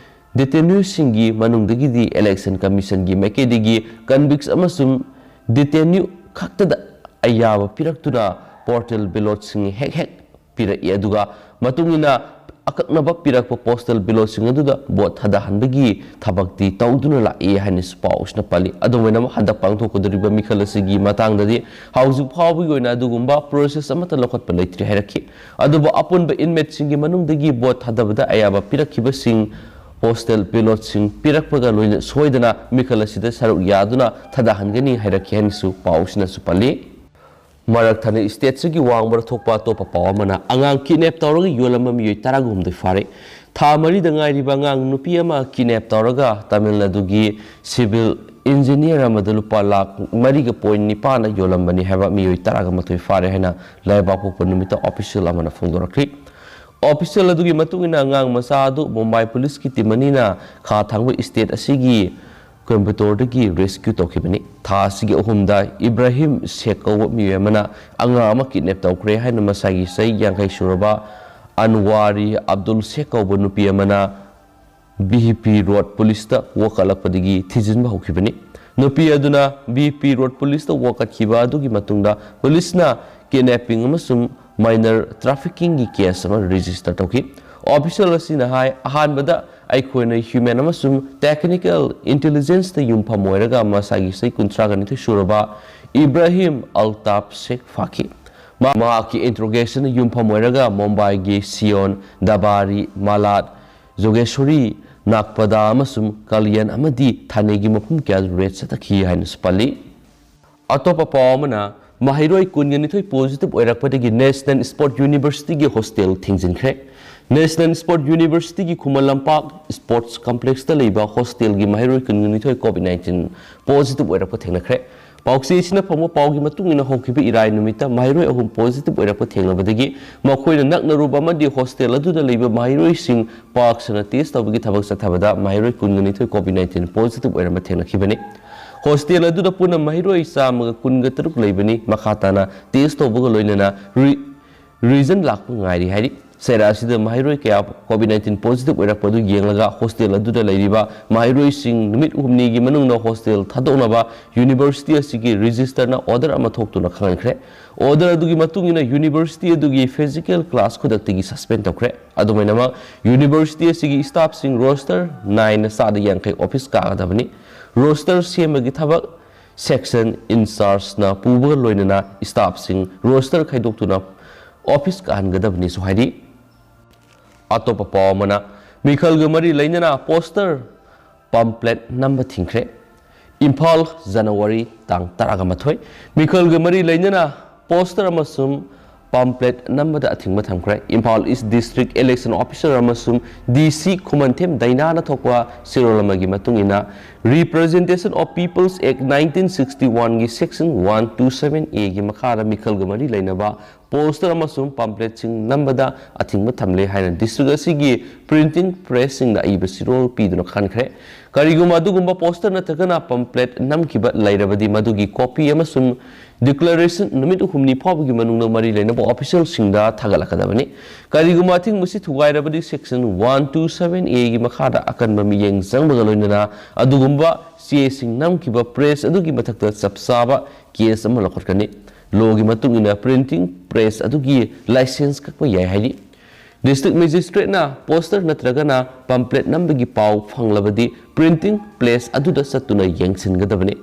ꯗꯤꯇꯦꯟꯌꯨꯁꯤꯡꯒꯤ ꯃꯅꯨꯡꯗꯒꯤꯗꯤ ꯏꯂꯦꯛꯁꯟ ꯀꯃꯤꯁꯟꯒꯤ ꯃꯥꯏꯀꯩꯗꯒꯤ ꯀꯟꯚꯤꯛꯁ ꯑꯃꯁꯨꯡ ꯗꯤꯇꯦꯟꯌꯨ ꯈꯛꯇꯗ ꯑꯌꯥꯕ ꯄꯤꯔꯛꯇꯨꯅ ꯄꯣꯁꯇꯦꯜ ꯕꯦꯂꯣꯠꯁꯤꯡ ꯍꯦꯛ ꯍꯦꯛ ꯄꯤꯔꯛꯏ, ꯑꯗꯨꯒ ꯃꯇꯨꯡ ꯏꯟꯅ ꯑꯀꯛꯅꯕ ꯄꯤꯔꯛꯄ ꯄꯣꯁꯇꯦꯜ ꯕꯦꯂꯣꯠꯁꯤꯡ ꯑꯗꯨꯗ ꯚꯣꯠ ꯊꯥꯗꯍꯟꯕꯒꯤ ꯊꯕꯛꯇꯤ ꯇꯧꯗꯨꯅ ꯂꯥꯛꯏ ꯍꯥꯏꯅꯁꯨ ꯄꯥꯎꯁꯤꯅ ꯄꯜꯂꯤ꯫ ꯑꯗꯨꯝ ꯑꯣꯏꯅꯃꯛ, ꯍꯟꯗꯛ ꯄꯥꯡꯊꯣꯛꯀꯗꯧꯔꯤꯕ ꯃꯤꯈꯜ ꯑꯁꯤꯒꯤ ꯃꯇꯥꯡꯗꯗꯤ ꯍꯧꯖꯤꯛ ꯐꯥꯎꯕꯒꯤ ꯑꯣꯏꯅ ꯑꯗꯨꯒꯨꯝꯕ ꯄ꯭ꯔꯣꯁꯦꯁ ꯑꯃꯠꯇ ꯂꯧꯈꯠꯄ ꯂꯩꯇ꯭ꯔꯤ ꯍꯥꯏꯔꯛꯈꯤ꯫ ꯑꯗꯨꯕꯨ ꯑꯄꯨꯟꯕ ꯏꯟꯃꯦꯠꯁꯤꯡꯒꯤ ꯃꯅꯨꯡꯗꯒꯤ ꯚꯣꯠ ꯊꯥꯗꯕꯗ ꯑꯌꯥꯕ ꯄꯤꯔꯛꯈꯤꯕꯁꯤꯡ ꯄꯣꯁꯇꯦꯜ ꯕꯦꯂꯣꯠꯁꯤꯡ ꯄꯤꯔꯛꯄꯒ ꯂꯣꯏꯅ ꯁꯣꯏꯗꯅ ꯃꯤꯈꯜ ꯑꯁꯤꯗ ꯁꯔꯨꯛ ꯌꯥꯗꯨꯅ ꯊꯥꯗꯍꯟꯒꯅꯤ ꯍꯥꯏꯔꯛꯈꯤ ꯍꯥꯏꯅꯁꯨ ꯄꯥꯎꯁꯤꯅꯁꯨ ꯄꯜꯂꯤ꯫ ꯃꯔꯛ ꯊꯠꯅ ꯁ꯭ꯇꯦꯠꯁꯤꯒꯤ ꯋꯥꯡꯃꯗ ꯊꯣꯛꯄ ꯑꯇꯣꯞꯄ ꯄꯥꯎ ꯑꯃꯅ, ꯑꯉꯥꯡ ꯀꯤꯗꯅꯦꯞ ꯇꯧꯔꯒ ꯌꯣꯜꯂꯝꯕ ꯃꯤꯑꯣꯏ ꯇꯔꯥꯒ ꯍꯨꯝꯗꯣꯏ ꯐꯥꯔꯦ꯫ ꯊꯥ ꯃꯔꯤꯗ ꯉꯥꯏꯔꯤꯕ ꯑꯉꯥꯡ ꯅꯨꯄꯤ ꯑꯃ ꯀꯤꯗꯅꯦꯞ ꯇꯧꯔꯒ ꯇꯥꯃꯤꯜ ꯅꯥꯗꯨꯒꯤ ꯁꯤꯚꯤꯜ ꯏꯟꯖꯤꯅꯤꯌꯔ ꯑꯃꯗ ꯂꯨꯄꯥ ꯂꯥꯈ ꯃꯔꯤꯒ ꯄꯣꯏꯟ ꯅꯤꯄꯥꯟꯅ ꯌꯣꯜꯂꯝꯕꯅꯤ ꯍꯥꯏꯕ ꯃꯤꯑꯣꯏ ꯇꯔꯥꯒ ꯃꯥꯊꯣꯏ ꯐꯥꯔꯦ ꯍꯥꯏꯅ ꯂꯩꯕꯥꯛꯄꯣꯛꯄ ꯅꯨꯃꯤꯠꯇ ꯑꯣꯐꯤꯁꯤꯌꯦꯜ ꯑꯃꯅ ꯐꯣꯡꯗꯣꯔꯛꯈꯤ꯫ ꯑꯣꯐꯤꯁꯤꯌꯦꯜ ꯑꯗꯨꯒꯤ ꯃꯇꯨꯡ ꯏꯟꯅ, ꯑꯉꯥꯡ ꯃꯆꯥ ꯑꯗꯨ ꯃꯨꯝꯕꯥꯏ ꯄꯨꯂꯤꯁꯀꯤ ꯇꯤꯝ ꯑꯅꯤꯅ ꯈꯥ ꯊꯥꯡꯕ ꯁ꯭ꯇꯦꯠ ꯑꯁꯤꯒꯤ ꯀꯣꯏꯝꯕꯇꯣꯔꯗꯒꯤ ꯔꯦꯁꯀ꯭ꯌꯨ ꯇꯧꯈꯤꯕꯅꯤ꯫ ꯊꯥ ꯑꯁꯤꯒꯤ ꯑꯍꯨꯝꯗ ꯏꯕ꯭ꯔꯥꯍꯤꯝ ꯁꯦꯈ ꯀꯧꯕ ꯃꯤꯑꯣꯏ ꯑꯃꯅ ꯑꯉꯥꯡ ꯑꯃ ꯀꯤꯗꯅꯦꯞ ꯇꯧꯈ꯭ꯔꯦ ꯍꯥꯏꯅ ꯃꯁꯥꯒꯤ ꯆꯍꯤ ꯌꯥꯡꯈꯩ ꯁꯨꯔꯕ ꯑꯟꯋꯥꯔꯤ ꯑꯕꯗꯨꯜ ꯁꯦꯈ ꯀꯧꯕ ꯅꯨꯄꯤ ꯑꯃꯅ ꯕꯤ ꯄꯤ ꯔꯣꯗ ꯄꯨꯂꯤꯁꯇ ꯋꯥꯀꯠꯂꯛꯄꯗꯒꯤ ꯊꯤꯖꯤꯟꯕ ꯍꯧꯈꯤꯕꯅꯤ꯫ ꯅꯨꯄꯤ ꯑꯗꯨꯅ ꯕꯤ ꯄꯤ ꯔꯣꯗ ꯄꯨꯂꯤꯁꯇ ꯋꯥꯀꯠꯈꯤꯕ ꯑꯗꯨꯒꯤ ꯃꯇꯨꯡꯗ ꯄꯨꯂꯤꯁꯅ ꯀꯤꯗꯅꯦꯄꯤꯡ ꯑꯃꯁꯨꯡ ꯃꯥꯏꯅꯔ ꯇ꯭ꯔꯥꯐꯤꯀꯤꯡꯒꯤ ꯀꯦꯁ ꯑꯃ ꯔꯦꯖꯤꯁꯇꯔ ꯇꯧꯈꯤ꯫ ꯑꯣꯐꯤꯁꯤꯌꯦꯜ ꯑꯁꯤꯅ ꯍꯥꯏ, ꯑꯍꯥꯟꯕꯗ ꯑꯩꯈꯣꯏꯅ ꯍ꯭ꯌꯨꯃꯦꯟ ꯑꯃꯁꯨꯡ ꯇꯦꯛꯅꯤꯀꯦꯜ ꯏꯟꯇꯦꯂꯤꯖꯦꯟꯁꯇ ꯌꯨꯝꯐꯝ ꯑꯣꯏꯔꯒ ꯃꯁꯥꯒꯤ ꯆꯍꯤ ꯀꯨꯟꯊ꯭ꯔꯥꯒ ꯅꯤꯊꯣꯏ ꯁꯨꯔꯕ ꯏꯕ꯭ꯔꯥꯍꯤꯝ ꯑꯜꯇꯥꯞ ꯁꯦꯈ ꯐꯥꯈꯤ꯫ ꯃꯍꯥꯛꯀꯤ ꯏꯟꯇ꯭ꯔꯣꯒꯦꯁꯟꯗ ꯌꯨꯝꯐꯝ ꯑꯣꯏꯔꯒ ꯃꯨꯝꯕꯥꯏꯒꯤ ꯁꯤꯌꯣꯟ, ꯗꯕꯥꯔꯤ, ꯃꯥꯂꯥꯠ, ꯖꯣꯒꯦꯁꯣꯔꯤ, ꯅꯥꯒꯄꯗꯥ ꯑꯃꯁꯨꯡ ꯀꯂꯤꯌꯟ ꯑꯃꯗꯤ ꯊꯥꯅꯦꯒꯤ ꯃꯐꯝ ꯀꯌꯥꯗ ꯔꯦꯗ ꯆꯠꯊꯈꯤ ꯍꯥꯏꯅꯁꯨ ꯄꯜꯂꯤ꯫ ꯑꯇꯣꯞꯄ ꯄꯥꯎ ꯑꯃꯅ, ꯃꯍꯩꯔꯣꯏ ꯀꯨꯟꯒ ꯅꯤꯊꯣꯏ positive ꯑꯣꯏꯔꯛꯄꯗꯒꯤ National Sport Universityꯒꯤ hostel ꯊꯤꯡꯖꯤꯟꯈ꯭ꯔꯦ꯫ National Sport Universityꯒꯤ Khuman Lampak Sports Complexꯇ ꯂꯩꯕ hostelꯒꯤ ꯃꯍꯩꯔꯣꯏ ꯀꯨꯟꯒ ꯅꯤꯊꯣꯏ COVID nineteen positive ꯑꯣꯏꯔꯛꯄ ꯊꯦꯡꯅꯈ꯭ꯔꯦ꯫ ꯄꯥꯎꯆꯦꯁꯤꯅ ꯐꯪꯕ ꯄꯥꯎꯒꯤ ꯃꯇꯨꯡ ꯏꯟꯅ, ꯍꯧꯈꯤꯕ ꯏꯔꯥꯏ ꯅꯨꯃꯤꯠꯇ ꯃꯍꯩꯔꯣꯏ ꯑꯍꯨꯝ positive ꯑꯣꯏꯔꯛꯄ ꯊꯦꯡꯅꯕꯗꯒꯤ ꯃꯈꯣꯏꯅ ꯅꯛꯅꯔꯨꯕ ꯑꯃꯗꯤ hostel ꯑꯗꯨꯗ ꯂꯩꯕ ꯃꯍꯩꯔꯣꯏꯁꯤꯡ ꯄꯥꯛ ꯁꯟꯅ test ꯇꯧꯕꯒꯤ ꯊꯕꯛ ꯆꯠꯊꯕꯗ ꯃꯍꯩꯔꯣꯏ ꯀꯨꯟꯒ ꯅꯤꯊꯣꯏ COVID nineteen positive ꯑꯣꯏꯔꯝꯕ ꯊꯦꯡꯅꯈꯤꯕꯅꯤ꯫ Hostel ꯑꯗꯨꯗ ꯄꯨꯟꯅ ꯃꯍꯩꯔꯣꯏ ꯆꯥꯝꯃꯒ ꯀꯨꯟꯒ ꯇꯔꯨꯛ ꯂꯩꯕꯅꯤ꯫ ꯃꯈꯥ ꯇꯥꯅ test ꯇꯧꯕꯒ ꯂꯣꯏꯅꯅ re-, reason ꯂꯥꯛꯄ ꯉꯥꯏꯔꯤ ꯍꯥꯏꯔꯤ꯫ ꯆꯩꯔꯥ ꯑꯁꯤꯗ ꯃꯍꯩꯔꯣꯏ ꯀꯌꯥ COVID nineteen positive ꯑꯣꯏꯔꯛꯄ ꯑꯗꯨ ꯌꯦꯡꯂꯒ hostel ꯑꯗꯨꯗ ꯂꯩꯔꯤꯕ ꯃꯍꯩꯔꯣꯏꯁꯤꯡ ꯅꯨꯃꯤꯠ ꯍꯨꯝꯅꯤꯒꯤ ꯃꯅꯨꯡꯗ hostel ꯊꯥꯗꯣꯛꯅꯕ university ꯑꯁꯤꯒꯤ registrarꯅ order ꯑꯃ ꯊꯣꯛꯇꯨꯅ ꯈꯪꯍꯟꯈ꯭ꯔꯦ꯫ Order ꯑꯗꯨꯒꯤ ꯃꯇꯨꯡ ꯏꯟꯅ university ꯑꯗꯨꯒꯤ physical class ꯈꯨꯗꯛꯇꯒꯤ suspend ꯇꯧꯈ꯭ꯔꯦ꯫ ꯑꯗꯨꯃꯥꯏꯅꯃꯛ university ꯑꯁꯤꯒꯤ staffꯁꯤꯡ roster ꯅꯥꯏꯅ ꯆꯥꯗ ꯌꯥꯡꯈꯩ office ꯀꯥꯒꯗꯕꯅꯤ꯫ Roster ꯁꯦꯝꯕꯒꯤ ꯊꯕꯛ section in chargeꯅ ꯄꯨꯕꯒ ꯂꯣꯏꯅꯅ staffꯁꯤꯡ roster ꯈꯥꯏꯗꯣꯛꯇꯨꯅ office ꯀꯥꯍꯟꯒꯗꯕꯅꯤꯁꯨ ꯍꯥꯏꯔꯤ꯫ ꯑꯇꯣꯞꯄ ꯄꯥꯎ ꯑꯃꯅ, ꯃꯤꯈꯜꯒ ꯃꯔꯤ ꯂꯩꯅꯅ poster, pamphlet ꯅꯝꯕ ꯊꯤꯡꯈ꯭ꯔꯦ꯫ ꯏꯝꯐꯥꯜ, ꯖꯅꯋꯥꯔꯤ ꯇꯥꯡ ꯇꯔꯥꯃꯥꯊꯣꯏ꯫ ꯃꯤꯈꯜꯒ ꯃꯔꯤ ꯂꯩꯅꯅ poster ꯑꯃꯁꯨꯡ pamphlet ꯅꯝꯕꯗ ꯑꯊꯤꯡꯕ ꯊꯝꯈ꯭ꯔꯦ꯫ Imphal East District Election Officer ꯑꯃꯁꯨꯡ DC ꯈꯨꯃꯟꯊꯦꯝ ꯗꯥꯏꯅꯥꯅ ꯊꯣꯛꯄ ꯆꯦꯔꯣꯜ ꯑꯃꯒꯤ ꯃꯇꯨꯡ ꯏꯟꯅ, Representation of People's Act nineteen sixty-oneꯒꯤ section one two seven Aꯒꯤ ꯃꯈꯥꯗ ꯃꯤꯈꯜꯒ ꯃꯔꯤ ꯂꯩꯅꯕ poster ꯑꯃꯁꯨꯡ pamphletꯁꯤꯡ ꯅꯝꯕꯗ ꯑꯊꯤꯡꯕ ꯊꯝꯂꯦ ꯍꯥꯏꯅ district ꯑꯁꯤꯒꯤ printing pressꯁꯤꯡꯗ ꯑꯏꯕ ꯆꯦꯔꯣꯜ ꯄꯤꯗꯨꯅ ꯈꯟꯈ꯭ꯔꯦ꯫ ꯀꯔꯤꯒꯨꯝꯕ ꯑꯗꯨꯒꯨꯝꯕ poster ꯅꯠꯇ꯭ꯔꯒꯅ pamphlet ꯅꯝꯈꯤꯕ ꯂꯩꯔꯕꯗꯤ, ꯃꯗꯨꯒꯤ copy ꯑꯃꯁꯨꯡ declaration ꯅꯨꯃꯤꯠ ꯍꯨꯝꯅꯤ ꯐꯥꯎꯕꯒꯤ ꯃꯅꯨꯡꯗ ꯃꯔꯤ ꯂꯩꯅꯕ officialꯁꯤꯡꯗ ꯊꯥꯒꯠꯂꯛꯀꯗꯕꯅꯤ꯫ ꯀꯔꯤꯒꯨꯝꯕ ꯑꯊꯤꯡꯕꯁꯤ ꯊꯨꯒꯥꯏꯔꯕꯗꯤ, section one two seven Aꯒꯤ ꯃꯈꯥꯗ ꯑꯀꯟꯕ ꯃꯤꯠꯌꯦꯡ ꯆꯪꯕꯒ ꯂꯣꯏꯅꯅ ꯑꯗꯨꯒꯨꯝꯕ ꯆꯦꯁꯤꯡ ꯅꯝꯈꯤꯕ press ꯑꯗꯨꯒꯤ ꯃꯊꯛꯇ ꯆꯞ ꯆꯥꯕ case ꯑꯃ ꯂꯧꯈꯠꯀꯅꯤ꯫ Lawꯒꯤ ꯃꯇꯨꯡ ꯏꯟꯅ printing press ꯑꯗꯨꯒꯤ license ꯀꯛꯄ ꯌꯥꯏ ꯍꯥꯏꯔꯤ꯫ District Magistrateꯅ poster ꯅꯠꯇ꯭ꯔꯒꯅ pamphlet ꯅꯝꯕꯒꯤ ꯄꯥꯎ ꯐꯪꯂꯕꯗꯤ, printing press ꯑꯗꯨꯗ ꯆꯠꯇꯨꯅ ꯌꯦꯡꯁꯤꯟꯒꯗꯕꯅꯤ꯫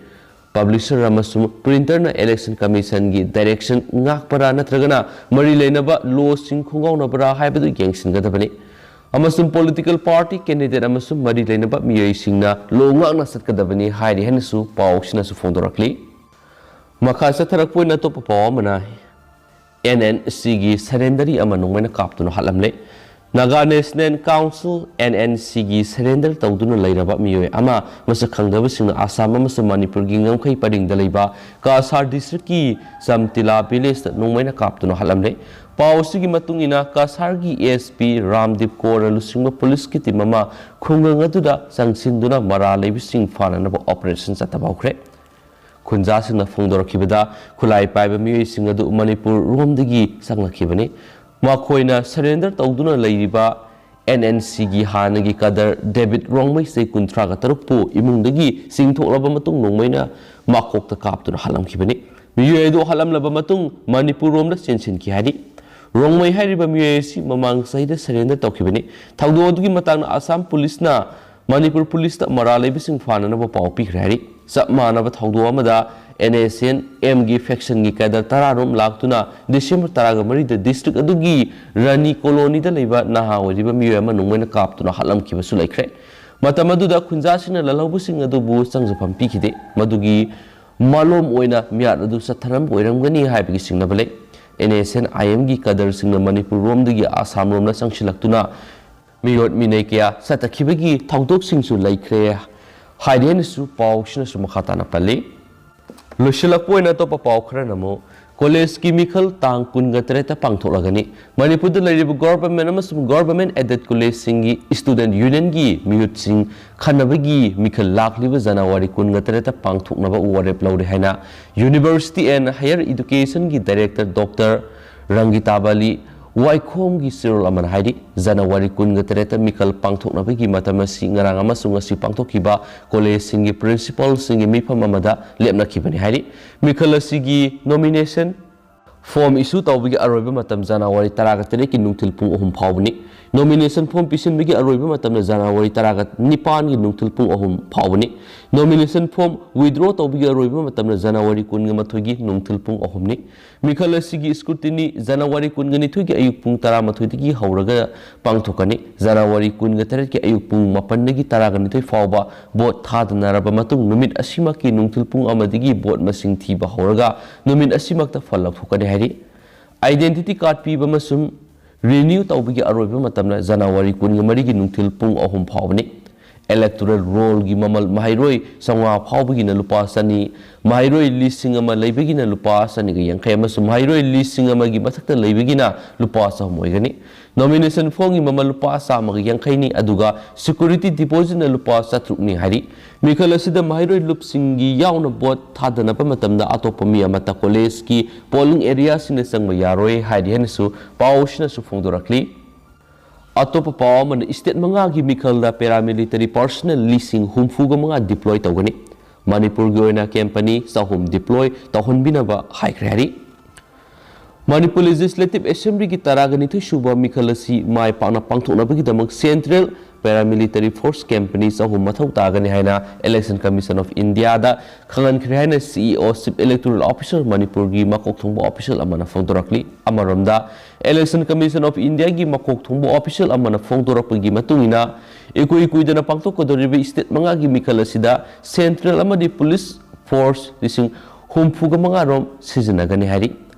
Publisher ꯑꯃꯁꯨꯡ printerꯅ Election Commissionꯒꯤ direction ꯉꯥꯛꯄꯔꯥ ꯅꯠꯇ꯭ꯔꯒꯅ ꯃꯔꯤ ꯂꯩꯅꯕ lawꯁꯤꯡ ꯈꯣꯡꯒꯥꯎꯅꯕꯔꯥ ꯍꯥꯏꯕꯗꯨ ꯌꯦꯡꯁꯤꯟꯒꯗꯕꯅꯤ꯫ ꯑꯃꯁꯨꯡ political party candidate ꯑꯃꯁꯨꯡ ꯃꯔꯤ ꯂꯩꯅꯕ ꯃꯤꯑꯣꯏꯁꯤꯡꯅ law ꯉꯥꯛꯅ ꯆꯠꯀꯗꯕꯅꯤ ꯍꯥꯏꯔꯤ ꯍꯥꯏꯅꯁꯨ ꯄꯥꯎꯁꯤꯅꯁꯨ ꯐꯣꯡꯗꯣꯔꯛꯂꯤ꯫ ꯃꯈꯥ ꯆꯠꯊꯔꯛꯄ ꯑꯣꯏꯅ ꯑꯇꯣꯞꯄ ꯄꯥꯎ ꯑꯃꯅ, ꯑꯦꯟ ꯑꯦꯟ ꯁꯤꯒꯤ ꯁꯔꯦꯟꯗꯔꯤ ꯑꯃ ꯅꯣꯡꯃꯩꯅ ꯀꯥꯞꯇꯨꯅ ꯍꯥꯠꯂꯝꯂꯦ꯫ Naga national council, N N ꯁꯤꯒꯤ ꯁꯔꯦꯟꯗꯔ ꯇꯧꯗꯨꯅ ꯂꯩꯔꯕ ꯃꯤꯑꯣꯏ ꯑꯃ ꯃꯁꯛ ꯈꯪꯗꯕꯁꯤꯡꯅ ꯑꯁꯥꯝ ꯑꯃꯁꯨꯡ ꯃꯅꯤꯄꯨꯔꯒꯤ ꯉꯝꯈꯩ ꯄꯔꯤꯡꯗ ꯂꯩꯕ ꯀꯥꯁꯥꯔ ꯗꯤꯁꯇ꯭ꯔꯤꯛꯀꯤ ꯆꯝꯇꯤꯂꯥ ꯚꯤꯂꯦꯖꯇ ꯅꯣꯡꯃꯩꯅ ꯀꯥꯞꯇꯨꯅ ꯍꯥꯠꯂꯝꯂꯦ꯫ ꯄꯥꯎ ꯑꯁꯤꯒꯤ ꯃꯇꯨꯡ ꯏꯟꯅ, ꯀꯥꯁꯥꯔꯒꯤ ꯑꯦꯁ ꯄꯤ ꯔꯥꯝꯗꯤꯞ ꯀꯣꯔꯅ ꯂꯨꯆꯤꯡꯕ ꯄꯨꯂꯤꯁꯀꯤ ꯇꯤꯝ ꯑꯃ ꯈꯨꯡꯒꯪ ꯑꯗꯨꯗ ꯆꯪꯁꯤꯟꯗꯨꯅ ꯃꯔꯥꯜ ꯂꯩꯕꯁꯤꯡ ꯐꯥꯅꯅꯕ ꯑꯣꯄꯔꯦꯁꯟ ꯆꯠꯊꯕ ꯍꯧꯈ꯭ꯔꯦ꯫ ꯈꯨꯟꯖꯥꯁꯤꯡꯅ ꯐꯣꯡꯗꯣꯔꯛꯈꯤꯕꯗ, ꯈꯨꯠꯂꯥꯏ ꯄꯥꯏꯕ ꯃꯤꯑꯣꯏꯁꯤꯡ ꯑꯗꯨ ꯃꯅꯤꯄꯨꯔ ꯔꯣꯝꯗꯒꯤ ꯆꯪꯂꯛꯈꯤꯕꯅꯤ꯫ ꯃꯈꯣꯏꯅ ꯁꯔꯦꯟꯗꯔ ꯇꯧꯗꯨꯅ ꯂꯩꯔꯤꯕ ꯑꯦꯟ ꯑꯦꯟ ꯁꯤꯒꯤ ꯍꯥꯟꯅꯒꯤ ꯀꯗꯔ ꯗꯦꯕꯤꯠ ꯔꯣꯡꯃꯩ, ꯆꯍꯤ ꯀꯨꯟꯊ꯭ꯔꯥꯒ ꯇꯔꯨꯛꯄꯨ ꯏꯃꯨꯡꯗꯒꯤ ꯆꯤꯡꯊꯣꯛꯂꯕ ꯃꯇꯨꯡ ꯅꯣꯡꯃꯩꯅ ꯃꯀꯣꯛꯇ ꯀꯥꯞꯇꯨꯅ ꯍꯥꯠꯂꯝꯈꯤꯕꯅꯤ꯫ ꯃꯤꯑꯣꯏ ꯑꯗꯨ ꯍꯥꯠꯂꯝꯂꯕ ꯃꯇꯨꯡ ꯃꯅꯤꯄꯨꯔ ꯔꯣꯝꯗ ꯆꯦꯟꯁꯤꯟꯈꯤ ꯍꯥꯏꯔꯤ꯫ ꯔꯣꯡꯃꯩ ꯍꯥꯏꯔꯤꯕ ꯃꯤꯑꯣꯏ ꯑꯁꯤ ꯃꯃꯥꯡ ꯆꯍꯤꯗ ꯁꯔꯦꯟꯗꯔ ꯇꯧꯈꯤꯕꯅꯤ꯫ ꯊꯧꯗꯣꯛ ꯑꯗꯨꯒꯤ ꯃꯇꯥꯡꯗ ꯑꯁꯥꯝ ꯄꯨꯂꯤꯁꯅ ꯃꯅꯤꯄꯨꯔ ꯄꯨꯂꯤꯁꯇ ꯃꯔꯥꯜ ꯂꯩꯕꯁꯤꯡ ꯐꯥꯅꯅꯕ ꯄꯥꯎ ꯄꯤꯈ꯭ꯔꯦ ꯍꯥꯏꯔꯤ꯫ ꯆꯞ ꯃꯥꯟꯅꯕ ꯊꯧꯗꯣꯛ ꯑꯃꯗ ꯑꯦꯟ ꯑꯦꯁ ꯑꯦꯟ ꯑꯦꯝꯒꯤ ꯐꯦꯛꯁꯟꯒꯤ ꯀꯦꯗꯔ ꯇꯔꯥꯔꯣꯝ ꯂꯥꯛꯇꯨꯅ ꯗꯤꯁꯦꯝꯕꯔ ꯇꯔꯥꯒ ꯃꯔꯤꯗ ꯗꯤꯁꯇ꯭ꯔꯤꯛ ꯑꯗꯨꯒꯤ ꯔꯥꯅꯤ ꯀꯣꯂꯣꯅꯤꯗ ꯂꯩꯕ ꯅꯍꯥ ꯑꯣꯏꯔꯤꯕ ꯃꯤꯑꯣꯏ ꯑꯃ ꯅꯣꯡꯃꯩꯅ ꯀꯥꯞꯇꯨꯅ ꯍꯥꯠꯂꯝꯈꯤꯕꯁꯨ ꯂꯩꯈ꯭ꯔꯦ꯫ ꯃꯇꯝ ꯑꯗꯨꯗ ꯈꯨꯟꯖꯥꯁꯤꯡꯅ ꯂꯜꯍꯧꯕꯁꯤꯡ ꯑꯗꯨꯕꯨ ꯆꯪꯖꯐꯝ ꯄꯤꯈꯤꯗꯦ꯫ ꯃꯗꯨꯒꯤ ꯃꯥꯂꯣꯝ ꯑꯣꯏꯅ ꯃꯤꯍꯥꯠ ꯑꯗꯨ ꯆꯠꯊꯔꯝꯕ ꯑꯣꯏꯔꯝꯒꯅꯤ ꯍꯥꯏꯕꯒꯤ ꯆꯤꯡꯅꯕ ꯂꯩ꯫ ꯑꯦꯟ ꯑꯦꯁ ꯑꯦꯟ ꯑꯥꯏ ꯑꯦꯝꯒꯤ ꯀꯗꯔꯁꯤꯡꯅ ꯃꯅꯤꯄꯨꯔ ꯔꯣꯝꯗꯒꯤ ꯑꯁꯥꯝ ꯔꯣꯝꯗ ꯆꯪꯁꯤꯜꯂꯛꯇꯨꯅ ꯃꯤꯑꯣꯠ ꯃꯤꯅꯩ ꯀꯌꯥ ꯆꯠꯊꯈꯤꯕꯒꯤ ꯊꯧꯗꯣꯛꯁꯤꯡꯁꯨ ꯂꯩꯈ꯭ꯔꯦ ꯍꯥꯏꯔꯤ ꯍꯥꯏꯅꯁꯨ ꯄꯥꯎꯁꯤꯅꯁꯨ ꯃꯈꯥ ꯇꯥꯅ ꯄꯜꯂꯤ꯫ ꯂꯣꯏꯁꯤꯜꯂꯛꯄ ꯑꯣꯏꯅ ꯑꯇꯣꯞꯄ ꯄꯥꯎ ꯈꯔꯅ ꯑꯃꯨꯛ, ꯀꯣꯂꯦꯖꯀꯤ ꯃꯤꯈꯜ ꯇꯥꯡ ꯀꯨꯟꯒ ꯇꯔꯦꯠꯇ ꯄꯥꯡꯊꯣꯛꯂꯒꯅꯤ꯫ ꯃꯅꯤꯄꯨꯔꯗ ꯂꯩꯔꯤꯕ ꯒꯣꯔꯚꯔꯟꯃꯦꯟ ꯑꯃꯁꯨꯡ ꯒꯣꯔꯚꯔꯟꯃꯦꯟ ꯑꯦꯗꯦꯗ ꯀꯣꯂꯦꯖꯁꯤꯡꯒꯤ ꯁ꯭ꯇꯨꯗꯦꯟꯠ ꯌꯨꯅꯤꯌꯟꯒꯤ ꯃꯤꯍꯨꯠꯁꯤꯡ ꯈꯟꯅꯕꯒꯤ ꯃꯤꯈꯜ ꯂꯥꯛꯂꯤꯕ ꯖꯅꯋꯥꯔꯤ ꯀꯨꯟꯒ ꯇꯔꯦꯠꯇ ꯄꯥꯡꯊꯣꯛꯅꯕ ꯋꯥꯔꯦꯞ ꯂꯧꯔꯦ ꯍꯥꯏꯅ ꯌꯨꯅꯤꯚꯔꯁꯤꯇꯤ ꯑꯦꯟ ꯍꯥꯌꯔ ꯏꯗꯨꯀꯦꯁꯟꯒꯤ ꯗꯥꯏꯔꯦꯛꯇꯔ ꯗꯣꯛꯇꯔ ꯔꯪꯒꯤꯇꯥꯕꯥꯂꯤ ꯋꯥꯏꯈꯣꯝꯒꯤ ꯆꯦꯔꯣꯜ ꯑꯃꯅ ꯍꯥꯏꯔꯤ꯫ ꯖꯅꯋꯥꯔꯤ ꯀꯨꯟꯒ ꯇꯔꯦꯠꯇ ꯃꯤꯈꯜ ꯄꯥꯡꯊꯣꯛꯅꯕꯒꯤ ꯃꯇꯝ ꯑꯁꯤ ꯉꯔꯥꯡ ꯑꯃꯁꯨꯡ ꯉꯁꯤ ꯄꯥꯡꯊꯣꯛꯈꯤꯕ ꯀꯣꯂꯦꯖꯁꯤꯡꯒꯤ ꯄ꯭ꯔꯤꯟꯁꯤꯄꯥꯜꯁꯤꯡꯒꯤ ꯃꯤꯐꯝ ꯑꯃꯗ ꯂꯦꯞꯅꯈꯤꯕꯅꯤ ꯍꯥꯏꯔꯤ꯫ ꯃꯤꯈꯜ ꯑꯁꯤꯒꯤ ꯅꯣꯃꯤꯅꯦꯁꯟ ꯐꯣꯔꯝ ꯏꯁꯨ ꯇꯧꯕꯒꯤ ꯑꯔꯣꯏꯕ ꯃꯇꯝ ꯖꯅꯋꯥꯔꯤ ꯇꯔꯥꯒ ꯇꯔꯦꯠꯀꯤ ꯅꯨꯡꯊꯤꯜ ꯄꯨꯡ ꯑꯍꯨꯝ ꯐꯥꯎꯕꯅꯤ꯫ Nomination form ꯄꯤꯁꯤꯟꯕꯒꯤ ꯑꯔꯣꯏꯕ ꯃꯇꯝꯅ ꯖꯅꯋꯥꯔꯤ ꯇꯔꯥꯒ ꯅꯤꯄꯥꯟꯒꯤ ꯅꯨꯡꯊꯤꯜ ꯄꯨꯡ ꯑꯍꯨꯝ ꯐꯥꯎꯕꯅꯤ꯫ Nomination form withdraw ꯇꯧꯕꯒꯤ ꯑꯔꯣꯏꯕ ꯃꯇꯝꯅ ꯖꯅꯋꯥꯔꯤ ꯀꯨꯟꯒ ꯃꯥꯊꯣꯏꯒꯤ ꯅꯨꯡꯊꯤꯜ ꯄꯨꯡ ꯑꯍꯨꯝꯅꯤ꯫ ꯃꯤꯈꯜ ꯑꯁꯤꯒꯤ scrutiny ꯖꯅꯋꯥꯔꯤ ꯀꯨꯟꯒ ꯅꯤꯊꯣꯏꯒꯤ ꯑꯌꯨꯛ ꯄꯨꯡ ꯇꯔꯥꯃꯥꯊꯣꯏꯗꯒꯤ ꯍꯧꯔꯒ ꯄꯥꯡꯊꯣꯛꯀꯅꯤ꯫ ꯖꯅꯋꯥꯔꯤ ꯀꯨꯟꯒ ꯇꯔꯦꯠꯀꯤ ꯑꯌꯨꯛ ꯄꯨꯡ ꯃꯥꯄꯟꯗꯒꯤ ꯇꯔꯥꯒ ꯅꯤꯊꯣꯏ ꯐꯥꯎꯕ vote ꯊꯥꯗꯅꯔꯕ ꯃꯇꯨꯡ, ꯅꯨꯃꯤꯠ ꯑꯁꯤꯃꯛꯀꯤ ꯅꯨꯡꯊꯤꯜ ꯄꯨꯡ ꯑꯃꯗꯒꯤ vote ꯃꯁꯤꯡ ꯊꯤꯕ ꯍꯧꯔꯒ ꯅꯨꯃꯤꯠ ꯑꯁꯤꯃꯛꯇ ꯐꯜ ꯂꯧꯊꯣꯛꯀꯅꯤ ꯍꯥꯏꯔꯤ꯫ Identity card ꯄꯤꯕ ꯑꯃꯁꯨꯡ renew ꯇꯧꯕꯒꯤ ꯑꯔꯣꯏꯕ ꯃꯇꯝꯅ ꯖꯅꯋꯥꯔꯤ ꯀꯨꯟꯒ ꯃꯔꯤꯒꯤ ꯅꯨꯡꯊꯤꯜ ꯄꯨꯡ ꯑꯍꯨꯝ ꯐꯥꯎꯕꯅꯤ꯫ Electoral rollꯒꯤ ꯃꯃꯜ ꯃꯍꯩꯔꯣꯏ ꯆꯥꯝꯃꯉꯥ ꯐꯥꯎꯕꯒꯤꯅ ꯂꯨꯄꯥ ꯆꯅꯤ, ꯃꯍꯩꯔꯣꯏ ꯂꯤꯁꯤꯡ ꯑꯃ ꯂꯩꯕꯒꯤꯅ ꯂꯨꯄꯥ ꯆꯅꯤꯒ ꯌꯥꯡꯈꯩ ꯑꯃꯁꯨꯡ ꯃꯍꯩꯔꯣꯏ ꯂꯤꯁꯤꯡ ꯑꯃꯒꯤ ꯃꯊꯛꯇ ꯂꯩꯕꯒꯤꯅ ꯂꯨꯄꯥ ꯆꯍꯨꯝ ꯑꯣꯏꯒꯅꯤ꯫ Nomination formꯒꯤ ꯃꯃꯜ ꯂꯨꯄꯥ ꯆꯥꯝꯃꯒ ꯌꯥꯡꯈꯩꯅꯤ, ꯑꯗꯨꯒ security depositꯅ ꯂꯨꯄꯥ ꯆꯥꯇ꯭ꯔꯨꯛꯅꯤ ꯍꯥꯏꯔꯤ꯫ ꯃꯤꯈꯜ ꯑꯁꯤꯗ ꯃꯍꯩꯔꯣꯏ ꯂꯨꯞꯁꯤꯡꯒꯤ ꯌꯥꯎꯅ vote ꯊꯥꯗꯅꯕ ꯃꯇꯝꯗ ꯑꯇꯣꯞꯄ ꯃꯤ ꯑꯃꯠꯇ collegeꯀꯤ polling areaꯁꯤꯡꯗ ꯆꯪꯕ ꯌꯥꯔꯣꯏ ꯍꯥꯏꯔꯤ ꯍꯥꯏꯅꯁꯨ ꯄꯥꯎ ꯑꯁꯤꯅꯁꯨ ꯐꯣꯡꯗꯣꯔꯛꯂꯤ꯫ ꯑꯇꯣꯞꯄ ꯄꯥꯎ ꯑꯃꯅ, state ꯃꯉꯥꯒꯤ ꯃꯤꯈꯜꯗ paramilitary personnel ꯂꯤꯁꯤꯡ ꯍꯨꯝꯐꯨꯒ ꯃꯉꯥ deploy ꯇꯧꯒꯅꯤ꯫ ꯃꯅꯤꯄꯨꯔꯒꯤ ꯑꯣꯏꯅ company ꯆꯍꯨꯝ deploy ꯇꯧꯍꯟꯕꯤꯅꯕ ꯍꯥꯏꯈ꯭ꯔꯦ ꯍꯥꯏꯔꯤ꯫ ꯃꯅꯤꯄꯨꯔ Legislative Assemblyꯒꯤ ꯇꯔꯥꯒ ꯅꯤꯊꯣꯏ ꯁꯨꯕ ꯃꯤꯈꯜ ꯑꯁꯤ ꯃꯥꯏ ꯄꯥꯛꯅ ꯄꯥꯡꯊꯣꯛꯅꯕꯒꯤꯗꯃꯛ Central Paramilitary Force company ꯆꯍꯨꯝ ꯃꯊꯧ ꯇꯥꯒꯅꯤ ꯍꯥꯏꯅ Election Commission of Indiaꯗ ꯈꯪꯍꯟꯈ꯭ꯔꯦ ꯍꯥꯏꯅ CEO, Chief Electoral Officer, ꯃꯅꯤꯄꯨꯔꯒꯤ ꯃꯀꯣꯛ ꯊꯣꯡꯕ official ꯑꯃꯅ ꯐꯣꯡꯗꯣꯔꯛꯂꯤ꯫ ꯑꯃꯔꯣꯝꯗ, Election Commission of Indiaꯒꯤ ꯃꯀꯣꯛ ꯊꯣꯡꯕ official ꯑꯃꯅ ꯐꯣꯡꯗꯣꯔꯛꯄꯒꯤ ꯃꯇꯨꯡ ꯏꯟꯅ, ꯏꯀꯨꯏ ꯀꯨꯏꯗꯅ ꯄꯥꯡꯊꯣꯛꯀꯗꯧꯔꯤꯕ state ꯃꯉꯥꯒꯤ ꯃꯤꯈꯜ ꯑꯁꯤꯗ Central ꯑꯃꯗꯤ Police Force ꯂꯤꯁꯤꯡ ꯍꯨꯝꯐꯨꯒ ꯃꯉꯥ ꯔꯣꯝ ꯁꯤꯖꯤꯟꯅꯒꯅꯤ ꯍꯥꯏꯔꯤ꯫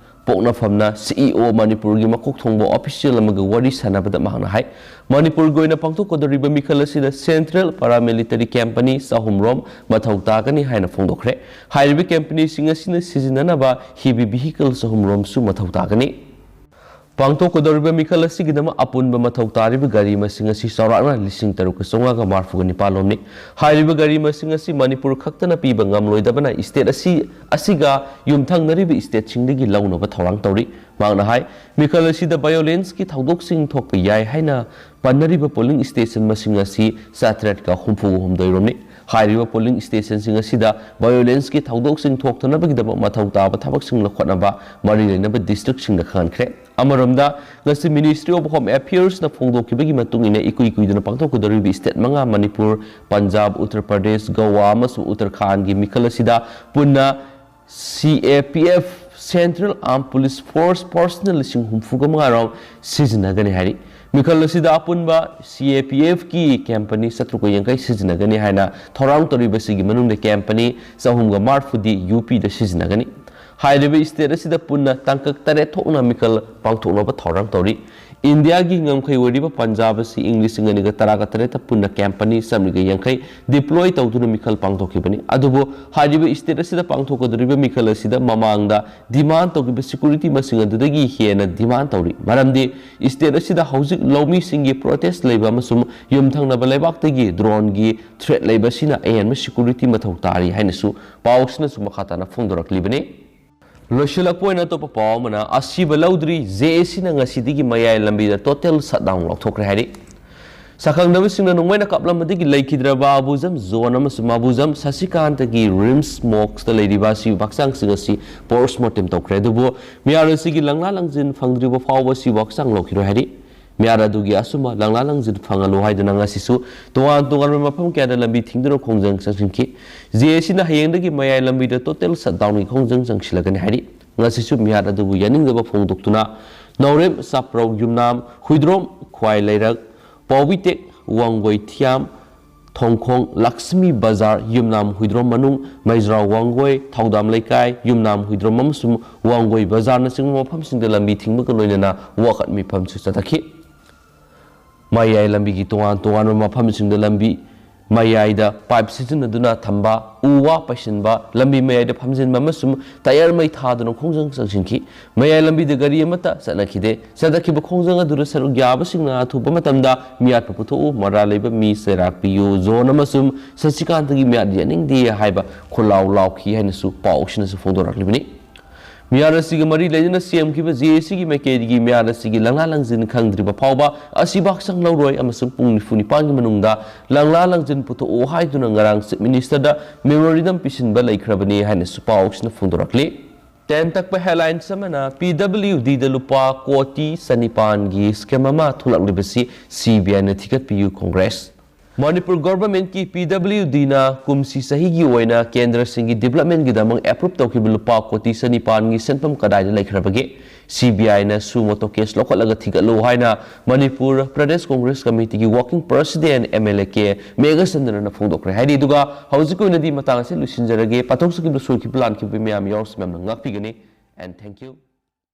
ꯄꯣꯛꯅꯐꯝꯅ CEO ꯃꯅꯤꯄꯨꯔꯒꯤ ꯃꯀꯣꯛ ꯊꯣꯡꯕ official ꯑꯃꯒ ꯋꯥꯔꯤ ꯁꯥꯟꯅꯕꯗ ꯃꯍꯥꯛꯅ ꯍꯥꯏ, ꯃꯅꯤꯄꯨꯔꯒꯤ ꯑꯣꯏꯅ ꯄꯥꯡꯊꯣꯛꯀꯗꯧꯔꯤꯕ ꯃꯤꯈꯜ ꯑꯁꯤꯗ Central Paramilitary company ꯆꯍꯨꯝ ꯔꯣꯝ ꯃꯊꯧ ꯇꯥꯒꯅꯤ ꯍꯥꯏꯅ ꯐꯣꯡꯗꯣꯛꯈ꯭ꯔꯦ꯫ ꯍꯥꯏꯔꯤꯕ companyꯁꯤꯡ ꯑꯁꯤꯅ ꯁꯤꯖꯤꯟꯅꯅꯕ heavy vehicle ꯆꯍꯨꯝ ꯔꯣꯝꯁꯨ ꯃꯊꯧ ꯇꯥꯒꯅꯤ꯫ ꯄꯥꯡꯊꯣꯛꯀꯗꯧꯔꯤꯕ ꯃꯤꯈꯜ ꯑꯁꯤꯒꯤꯗꯃꯛ ꯑꯄꯨꯟꯕ ꯃꯊꯧ ꯇꯥꯔꯤꯕ ꯒꯥꯔꯤ ꯃꯁꯤꯡ ꯑꯁꯤ ꯆꯥꯎꯔꯥꯛꯅ ꯂꯤꯁꯤꯡ ꯇꯔꯨꯛꯀ ꯆꯥꯝꯃꯉꯥꯒ ꯃꯔꯤꯐꯨꯒ ꯅꯤꯄꯥꯟ ꯂꯣꯝꯅꯤ꯫ ꯍꯥꯏꯔꯤꯕ ꯒꯥꯔꯤ ꯃꯁꯤꯡ ꯑꯁꯤ ꯃꯅꯤꯄꯨꯔ ꯈꯛꯇꯅ ꯄꯤꯕ ꯉꯝꯂꯣꯏꯗꯕꯅ, state ꯑꯁꯤ, ꯑꯁꯤꯒ ꯌꯨꯝꯊꯪꯅꯔꯤꯕ stateꯁꯤꯡꯗꯒꯤ ꯂꯧꯅꯕ ꯊꯧꯔꯥꯡ ꯇꯧꯔꯤ꯫ ꯃꯍꯥꯛꯅ ꯍꯥꯏ, ꯃꯤꯈꯜ ꯑꯁꯤꯗ violenceꯀꯤ ꯊꯧꯗꯣꯛꯁꯤꯡ ꯊꯣꯛꯄ ꯌꯥꯏ ꯍꯥꯏꯅ ꯄꯟꯅꯔꯤꯕ polling station ꯃꯁꯤꯡ ꯑꯁꯤ ꯆꯥꯇ꯭ꯔꯦꯠꯀ ꯍꯨꯝꯐꯨꯒ ꯍꯨꯝꯗꯣꯏ ꯔꯣꯝꯅꯤ꯫ ꯍꯥꯏꯔꯤꯕ ꯄꯣꯂꯤꯡ ꯁ꯭ꯇꯦꯁꯟꯁꯤꯡ ꯑꯁꯤꯗ ꯚꯥꯏꯑꯣꯂꯦꯟꯁꯀꯤ ꯊꯧꯗꯣꯛꯁꯤꯡ ꯊꯣꯛꯇꯅꯕꯒꯤꯗꯃꯛ ꯃꯊꯧ ꯇꯥꯕ ꯊꯕꯛꯁꯤꯡ ꯂꯧꯈꯠꯅꯕ ꯃꯔꯤ ꯂꯩꯅꯕ ꯗꯤꯁꯇ꯭ꯔꯤꯛꯁꯤꯡꯗ ꯈꯪꯍꯟꯈ꯭ꯔꯦ꯫ ꯑꯃꯔꯣꯝꯗ, ꯉꯁꯤ Ministry of Home Affairsꯅ ꯐꯣꯡꯗꯣꯛꯈꯤꯕꯒꯤ ꯃꯇꯨꯡ ꯏꯟꯅ, ꯏꯀꯨꯏ ꯀꯨꯏꯗꯅ ꯄꯥꯡꯊꯣꯛꯀꯗꯧꯔꯤꯕ ꯁ꯭ꯇꯦꯠ ꯃꯉꯥ, ꯃꯅꯤꯄꯨꯔ, ꯄꯟꯖꯥꯕ, ꯎꯠꯇꯔ ꯄ꯭ꯔꯗꯦꯁ, ꯒꯣꯋꯥ ꯑꯃꯁꯨꯡ ꯎꯠꯇꯔꯈꯥꯟꯒꯤ ꯃꯤꯈꯜ ꯑꯁꯤꯗ ꯄꯨꯟꯅ C A P F, Central Armed Police Force, personnel ꯂꯤꯁꯤꯡ ꯍꯨꯝꯐꯨꯒ ꯃꯉꯥ ꯔꯣꯝ ꯁꯤꯖꯤꯟꯅꯒꯅꯤ ꯍꯥꯏꯔꯤ꯫ ꯃꯤꯈꯜ ꯑꯁꯤꯗ ꯑꯄꯨꯟꯕ C A P Fꯀꯤ ꯀꯦꯝꯄꯅꯤ ꯆꯥꯇ꯭ꯔꯨꯛꯀ ꯌꯥꯡꯈꯩ ꯁꯤꯖꯤꯟꯅꯒꯅꯤ ꯍꯥꯏꯅ ꯊꯧꯔꯥꯡ ꯇꯧꯔꯤꯕꯁꯤꯒꯤ ꯃꯅꯨꯡꯗ ꯀꯦꯝꯄꯅꯤ ꯆꯍꯨꯝꯒ ꯃꯔꯤꯐꯨꯗꯤ UPꯗ ꯁꯤꯖꯤꯟꯅꯒꯅꯤ꯫ ꯍꯥꯏꯔꯤꯕ ꯁ꯭ꯇꯦꯠ ꯑꯁꯤꯗ ꯄꯨꯟꯅ ꯇꯥꯡꯀꯛ ꯇꯔꯦꯠ ꯊꯣꯛꯅ ꯃꯤꯈꯜ ꯄꯥꯡꯊꯣꯛꯅꯕ ꯊꯧꯔꯥꯡ ꯇꯧꯔꯤ꯫ ꯏꯟꯗꯤꯌꯥꯒꯤ ꯉꯝꯈꯩ ꯑꯣꯏꯔꯤꯕ ꯄꯟꯖꯥꯕ ꯑꯁꯤ ꯏꯪ ꯂꯤꯁꯤꯡ ꯑꯅꯤꯒ ꯇꯔꯥꯒ ꯇꯔꯦꯠꯇ ꯄꯨꯟꯅ ꯀꯦꯝꯄꯅꯤ ꯆꯥꯃꯔꯤꯒ ꯌꯥꯡꯈꯩ deploy ꯇꯧꯗꯨꯅ ꯃꯤꯈꯜ ꯄꯥꯡꯊꯣꯛꯈꯤꯕꯅꯤ꯫ ꯑꯗꯨꯕꯨ ꯍꯥꯏꯔꯤꯕ ꯁ꯭ꯇꯦꯠ ꯑꯁꯤꯗ ꯄꯥꯡꯊꯣꯛꯀꯗꯧꯔꯤꯕ ꯃꯤꯈꯜ ꯑꯁꯤꯗ ꯃꯃꯥꯡꯗ demand ꯇꯧꯈꯤꯕ security ꯃꯁꯤꯡ ꯑꯗꯨꯗꯒꯤ ꯍꯦꯟꯅ demand ꯇꯧꯔꯤ꯫ ꯃꯔꯝꯗꯤ ꯁ꯭ꯇꯦꯠ ꯑꯁꯤꯗ ꯍꯧꯖꯤꯛ ꯂꯧꯃꯤꯁꯤꯡꯒꯤ protest ꯂꯩꯕ ꯑꯃꯁꯨꯡ ꯌꯨꯝꯊꯪꯅꯕ ꯂꯩꯕꯥꯛꯇꯒꯤ droneꯒꯤ threat ꯂꯩꯕ ꯑꯁꯤꯅ ꯑꯍꯦꯟꯕ security ꯃꯊꯧ ꯇꯥꯔꯤ ꯍꯥꯏꯅꯁꯨ ꯄꯥꯎꯁꯤꯅꯁꯨ ꯃꯈꯥ ꯇꯥꯅ ꯐꯣꯡꯗꯣꯔꯛꯂꯤꯕꯅꯤ꯫ ꯂꯣꯏꯁꯤꯜꯂꯛꯄ ꯑꯣꯏꯅ ꯑꯇꯣꯞꯄ ꯄꯥꯎ ꯑꯃꯅ, ꯑꯁꯤꯕ ꯂꯧꯗ꯭ꯔꯤ, JACꯅ ꯉꯁꯤꯗꯒꯤ ꯃꯌꯥꯏ ꯂꯝꯕꯤꯗ total shutdown ꯂꯥꯎꯊꯣꯛꯈ꯭ꯔꯦ ꯍꯥꯏꯔꯤ꯫ ꯁꯛꯈꯪꯗꯕꯁꯤꯡꯅ ꯅꯣꯡꯃꯩꯅ ꯀꯥꯞꯂꯝꯕꯗꯒꯤ ꯂꯩꯈꯤꯗ꯭ꯔꯕ ꯑꯕꯨꯖꯝ ꯖꯣꯟ ꯑꯃꯁꯨꯡ ꯃꯥꯕꯨꯖꯝ ꯁꯁꯤꯀꯥꯟꯇꯒꯤ RIMS morgueꯗ ꯂꯩꯔꯤꯕ ꯑꯁꯤꯕ ꯍꯛꯆꯥꯡꯁꯤꯡ ꯑꯁꯤ post mortem ꯇꯧꯈ꯭ꯔꯦ꯫ ꯑꯗꯨꯕꯨ ꯃꯤꯌꯥꯝ ꯑꯁꯤꯒꯤ ꯂꯪꯂꯥ ꯂꯪꯖꯤꯟ ꯐꯪꯗ꯭ꯔꯤꯕ ꯐꯥꯎꯕ ꯑꯁꯤꯕ ꯍꯛꯆꯥꯡ ꯂꯧꯈꯤꯔꯣꯏ ꯍꯥꯏꯔꯤ꯫ ꯃꯤꯍꯥꯠ ꯑꯗꯨꯒꯤ ꯑꯁꯨꯝꯕ ꯂꯪꯂꯥ ꯂꯪꯖꯤꯟ ꯐꯪꯍꯜꯂꯨ ꯍꯥꯏꯗꯨꯅ ꯉꯁꯤꯁꯨ ꯇꯣꯉꯥꯟ ꯇꯣꯉꯥꯟꯕ ꯃꯐꯝ ꯀꯌꯥꯗ ꯂꯝꯕꯤ ꯊꯤꯡꯗꯨꯅ ꯈꯣꯡꯖꯪ ꯆꯪꯁꯤꯟꯈꯤ꯫ JACꯅ ꯍꯌꯦꯡꯗꯒꯤ ꯃꯌꯥꯏ ꯂꯝꯕꯤꯗ total shutdownꯒꯤ ꯈꯣꯡꯖꯪ ꯆꯪꯁꯤꯜꯂꯒꯅꯤ ꯍꯥꯏꯔꯤ꯫ ꯉꯁꯤꯁꯨ ꯃꯤꯍꯥꯠ ꯑꯗꯨꯕꯨ ꯌꯥꯅꯤꯡꯗꯕ ꯐꯣꯡꯗꯣꯛꯇꯨꯅ ꯅꯥꯎꯔꯦꯝ, ꯆꯥꯄ꯭ꯔꯧ, ꯌꯨꯝꯅꯥꯝ, ꯍꯨꯏꯗ꯭ꯔꯣꯝ, ꯈ꯭ꯋꯥꯏ ꯂꯩꯔꯛ, ꯄꯥꯎꯕꯤꯇꯦꯛ, ꯋꯥꯡꯒꯣꯏ ꯊꯤꯌꯥꯝ, ꯊꯣꯡꯈꯣꯡ, ꯂꯛꯁꯃꯤ ꯕꯖꯥꯔ, ꯌꯨꯝꯅꯥꯝ ꯍꯨꯏꯗ꯭ꯔꯣꯝ ꯃꯅꯨꯡ, ꯃꯩꯖ꯭ꯔꯥꯎ ꯋꯥꯡꯒꯣꯏ, ꯊꯧꯗꯥꯝ ꯂꯩꯀꯥꯏ, ꯌꯨꯝꯅꯥꯝ ꯍꯨꯏꯗ꯭ꯔꯣꯝ ꯑꯃꯁꯨꯡ ꯋꯥꯡꯒꯣꯏ ꯕꯖꯥꯔꯅꯆꯤꯡꯕ ꯃꯐꯝꯁꯤꯡꯗ ꯂꯝꯕꯤ ꯊꯤꯡꯕꯒ ꯂꯣꯏꯅꯅ ꯋꯥꯀꯠ ꯃꯤꯐꯝꯁꯨ ꯆꯠꯊꯈꯤ꯫ ꯃꯌꯥꯏ ꯂꯝꯕꯤꯒꯤ ꯇꯣꯉꯥꯟ ꯇꯣꯉꯥꯟꯕ ꯃꯐꯝꯁꯤꯡꯗ ꯂꯝꯕꯤ ꯃꯌꯥꯏꯗ pipe ꯁꯤꯖꯤꯟꯅꯗꯨꯅ ꯊꯝꯕ, ꯎ ꯋꯥ ꯄꯩꯁꯤꯟꯕ, ꯂꯝꯕꯤ ꯃꯌꯥꯏꯗ ꯐꯝꯖꯤꯟꯕ ꯑꯃꯁꯨꯡ tyre ꯃꯩ ꯊꯥꯗꯨꯅ ꯈꯣꯡꯖꯪ ꯆꯪꯁꯤꯟꯈꯤ꯫ ꯃꯌꯥꯏ ꯂꯝꯕꯤꯗ ꯒꯥꯔꯤ ꯑꯃꯠꯇ ꯆꯠꯅꯈꯤꯗꯦ꯫ ꯆꯠꯊꯈꯤꯕ ꯈꯣꯡꯖꯪ ꯑꯗꯨꯗ ꯁꯔꯨꯛ ꯌꯥꯕꯁꯤꯡꯅ ꯑꯊꯨꯕ ꯃꯇꯝꯗ ꯃꯤꯌꯥꯠꯄ ꯄꯨꯊꯣꯛꯎ, ꯃꯔꯥꯜ ꯂꯩꯕ ꯃꯤ ꯆꯩꯔꯥꯛ ꯄꯤꯌꯨ, ꯖꯣꯟ ꯑꯃꯁꯨꯡ ꯁꯁꯤꯀꯥꯟꯇꯒꯤ ꯃꯤꯌꯥꯠ ꯌꯥꯅꯤꯡꯗꯦ ꯍꯥꯏꯕ ꯈꯣꯜꯂꯥꯎ ꯂꯥꯎꯈꯤ ꯍꯥꯏꯅꯁꯨ ꯄꯥꯎ ꯑꯁꯤꯅꯁꯨ ꯐꯣꯡꯗꯣꯔꯛꯂꯤꯕꯅꯤ꯫ ꯃꯤꯍꯥꯠ ꯑꯁꯤꯒ ꯃꯔꯤ ꯂꯩꯅꯅ ꯁꯦꯝꯈꯤꯕ ꯖꯦ ꯑꯦ ꯁꯤꯒꯤ ꯃꯥꯏꯀꯩꯗꯒꯤ ꯃꯤꯍꯥꯠ ꯑꯁꯤꯒꯤ ꯂꯪꯂꯥ ꯂꯪꯖꯤꯟ ꯈꯪꯗ꯭ꯔꯤꯕ ꯐꯥꯎꯕ ꯑꯁꯤꯕ ꯍꯛꯆꯥꯡ ꯂꯧꯔꯣꯏ ꯑꯃꯁꯨꯡ ꯄꯨꯡ ꯅꯤꯐꯨ ꯅꯤꯄꯥꯟꯒꯤ ꯃꯅꯨꯡꯗ ꯂꯪꯂꯥ ꯂꯪꯖꯤꯟ ꯄꯨꯊꯣꯛꯑꯣ ꯍꯥꯏꯗꯨꯅ ꯉꯔꯥꯡ Chief Minister ꯗ memorandum ꯄꯤꯁꯤꯟꯕ ꯂꯩꯈ꯭ꯔꯕꯅꯤ ꯍꯥꯏꯅꯁꯨ ꯄꯥꯎꯁꯤꯅ ꯐꯣꯡꯗꯣꯔꯛꯂꯤ꯫ ꯇꯦꯟ ꯇꯛꯄ headlines ꯑꯃꯅ P W D ꯗ ꯂꯨꯄꯥ ꯀꯣꯇꯤ ꯆꯅꯤꯄꯥꯟꯒꯤ scam ꯑꯃ ꯊꯣꯛꯂꯛꯂꯤꯕꯁꯤ C B I ꯅ ꯊꯤꯒꯠꯄꯤꯌꯨ ꯀꯣꯡꯒ꯭ꯔꯦꯁ꯫ ꯃꯅꯤꯄꯨꯔ government ꯀꯤ P W D ꯅ ꯀꯨꯝꯁꯤ ꯆꯍꯤꯒꯤ ꯑꯣꯏꯅ ꯀꯦꯟꯗ꯭ꯔꯁꯤꯡꯒꯤ development ꯒꯤꯗꯃꯛ approve ꯇꯧꯈꯤꯕ ꯂꯨꯄꯥ ꯀꯣꯇꯤ ꯆꯅꯤꯄꯥꯟꯒꯤ ꯁꯦꯟꯐꯝ ꯀꯗꯥꯏꯗ ꯂꯩꯈ꯭ꯔꯕꯒꯦ? C B I ꯅ suo motu case ꯂꯧꯈꯠꯂꯒ ꯊꯤꯒꯠꯂꯨ ꯍꯥꯏꯅ Manipur Pradesh Congress ꯀꯃꯤꯇꯤꯒꯤ working president M L A K ꯃꯦꯘꯆꯟꯗ꯭ꯔꯅ ꯐꯣꯡꯗꯣꯛꯈ꯭ꯔꯦ ꯍꯥꯏꯔꯤ꯫ ꯑꯗꯨꯒ ꯍꯧꯖꯤꯛꯀꯤ ꯑꯣꯏꯅꯗꯤ ꯃꯇꯥꯡ ꯑꯁꯤ ꯂꯣꯏꯁꯤꯟꯖꯔꯒꯦ꯫ ꯄꯥꯊꯣꯛꯆꯈꯤꯕ, ꯁꯣꯏꯈꯤꯕ, ꯂꯥꯟꯈꯤꯕ ꯃꯌꯥꯝ ꯌꯥꯎꯔꯁꯨ ꯃꯌꯥꯝꯅ ꯉꯥꯛꯄꯤꯒꯅꯤ꯫ And thank you.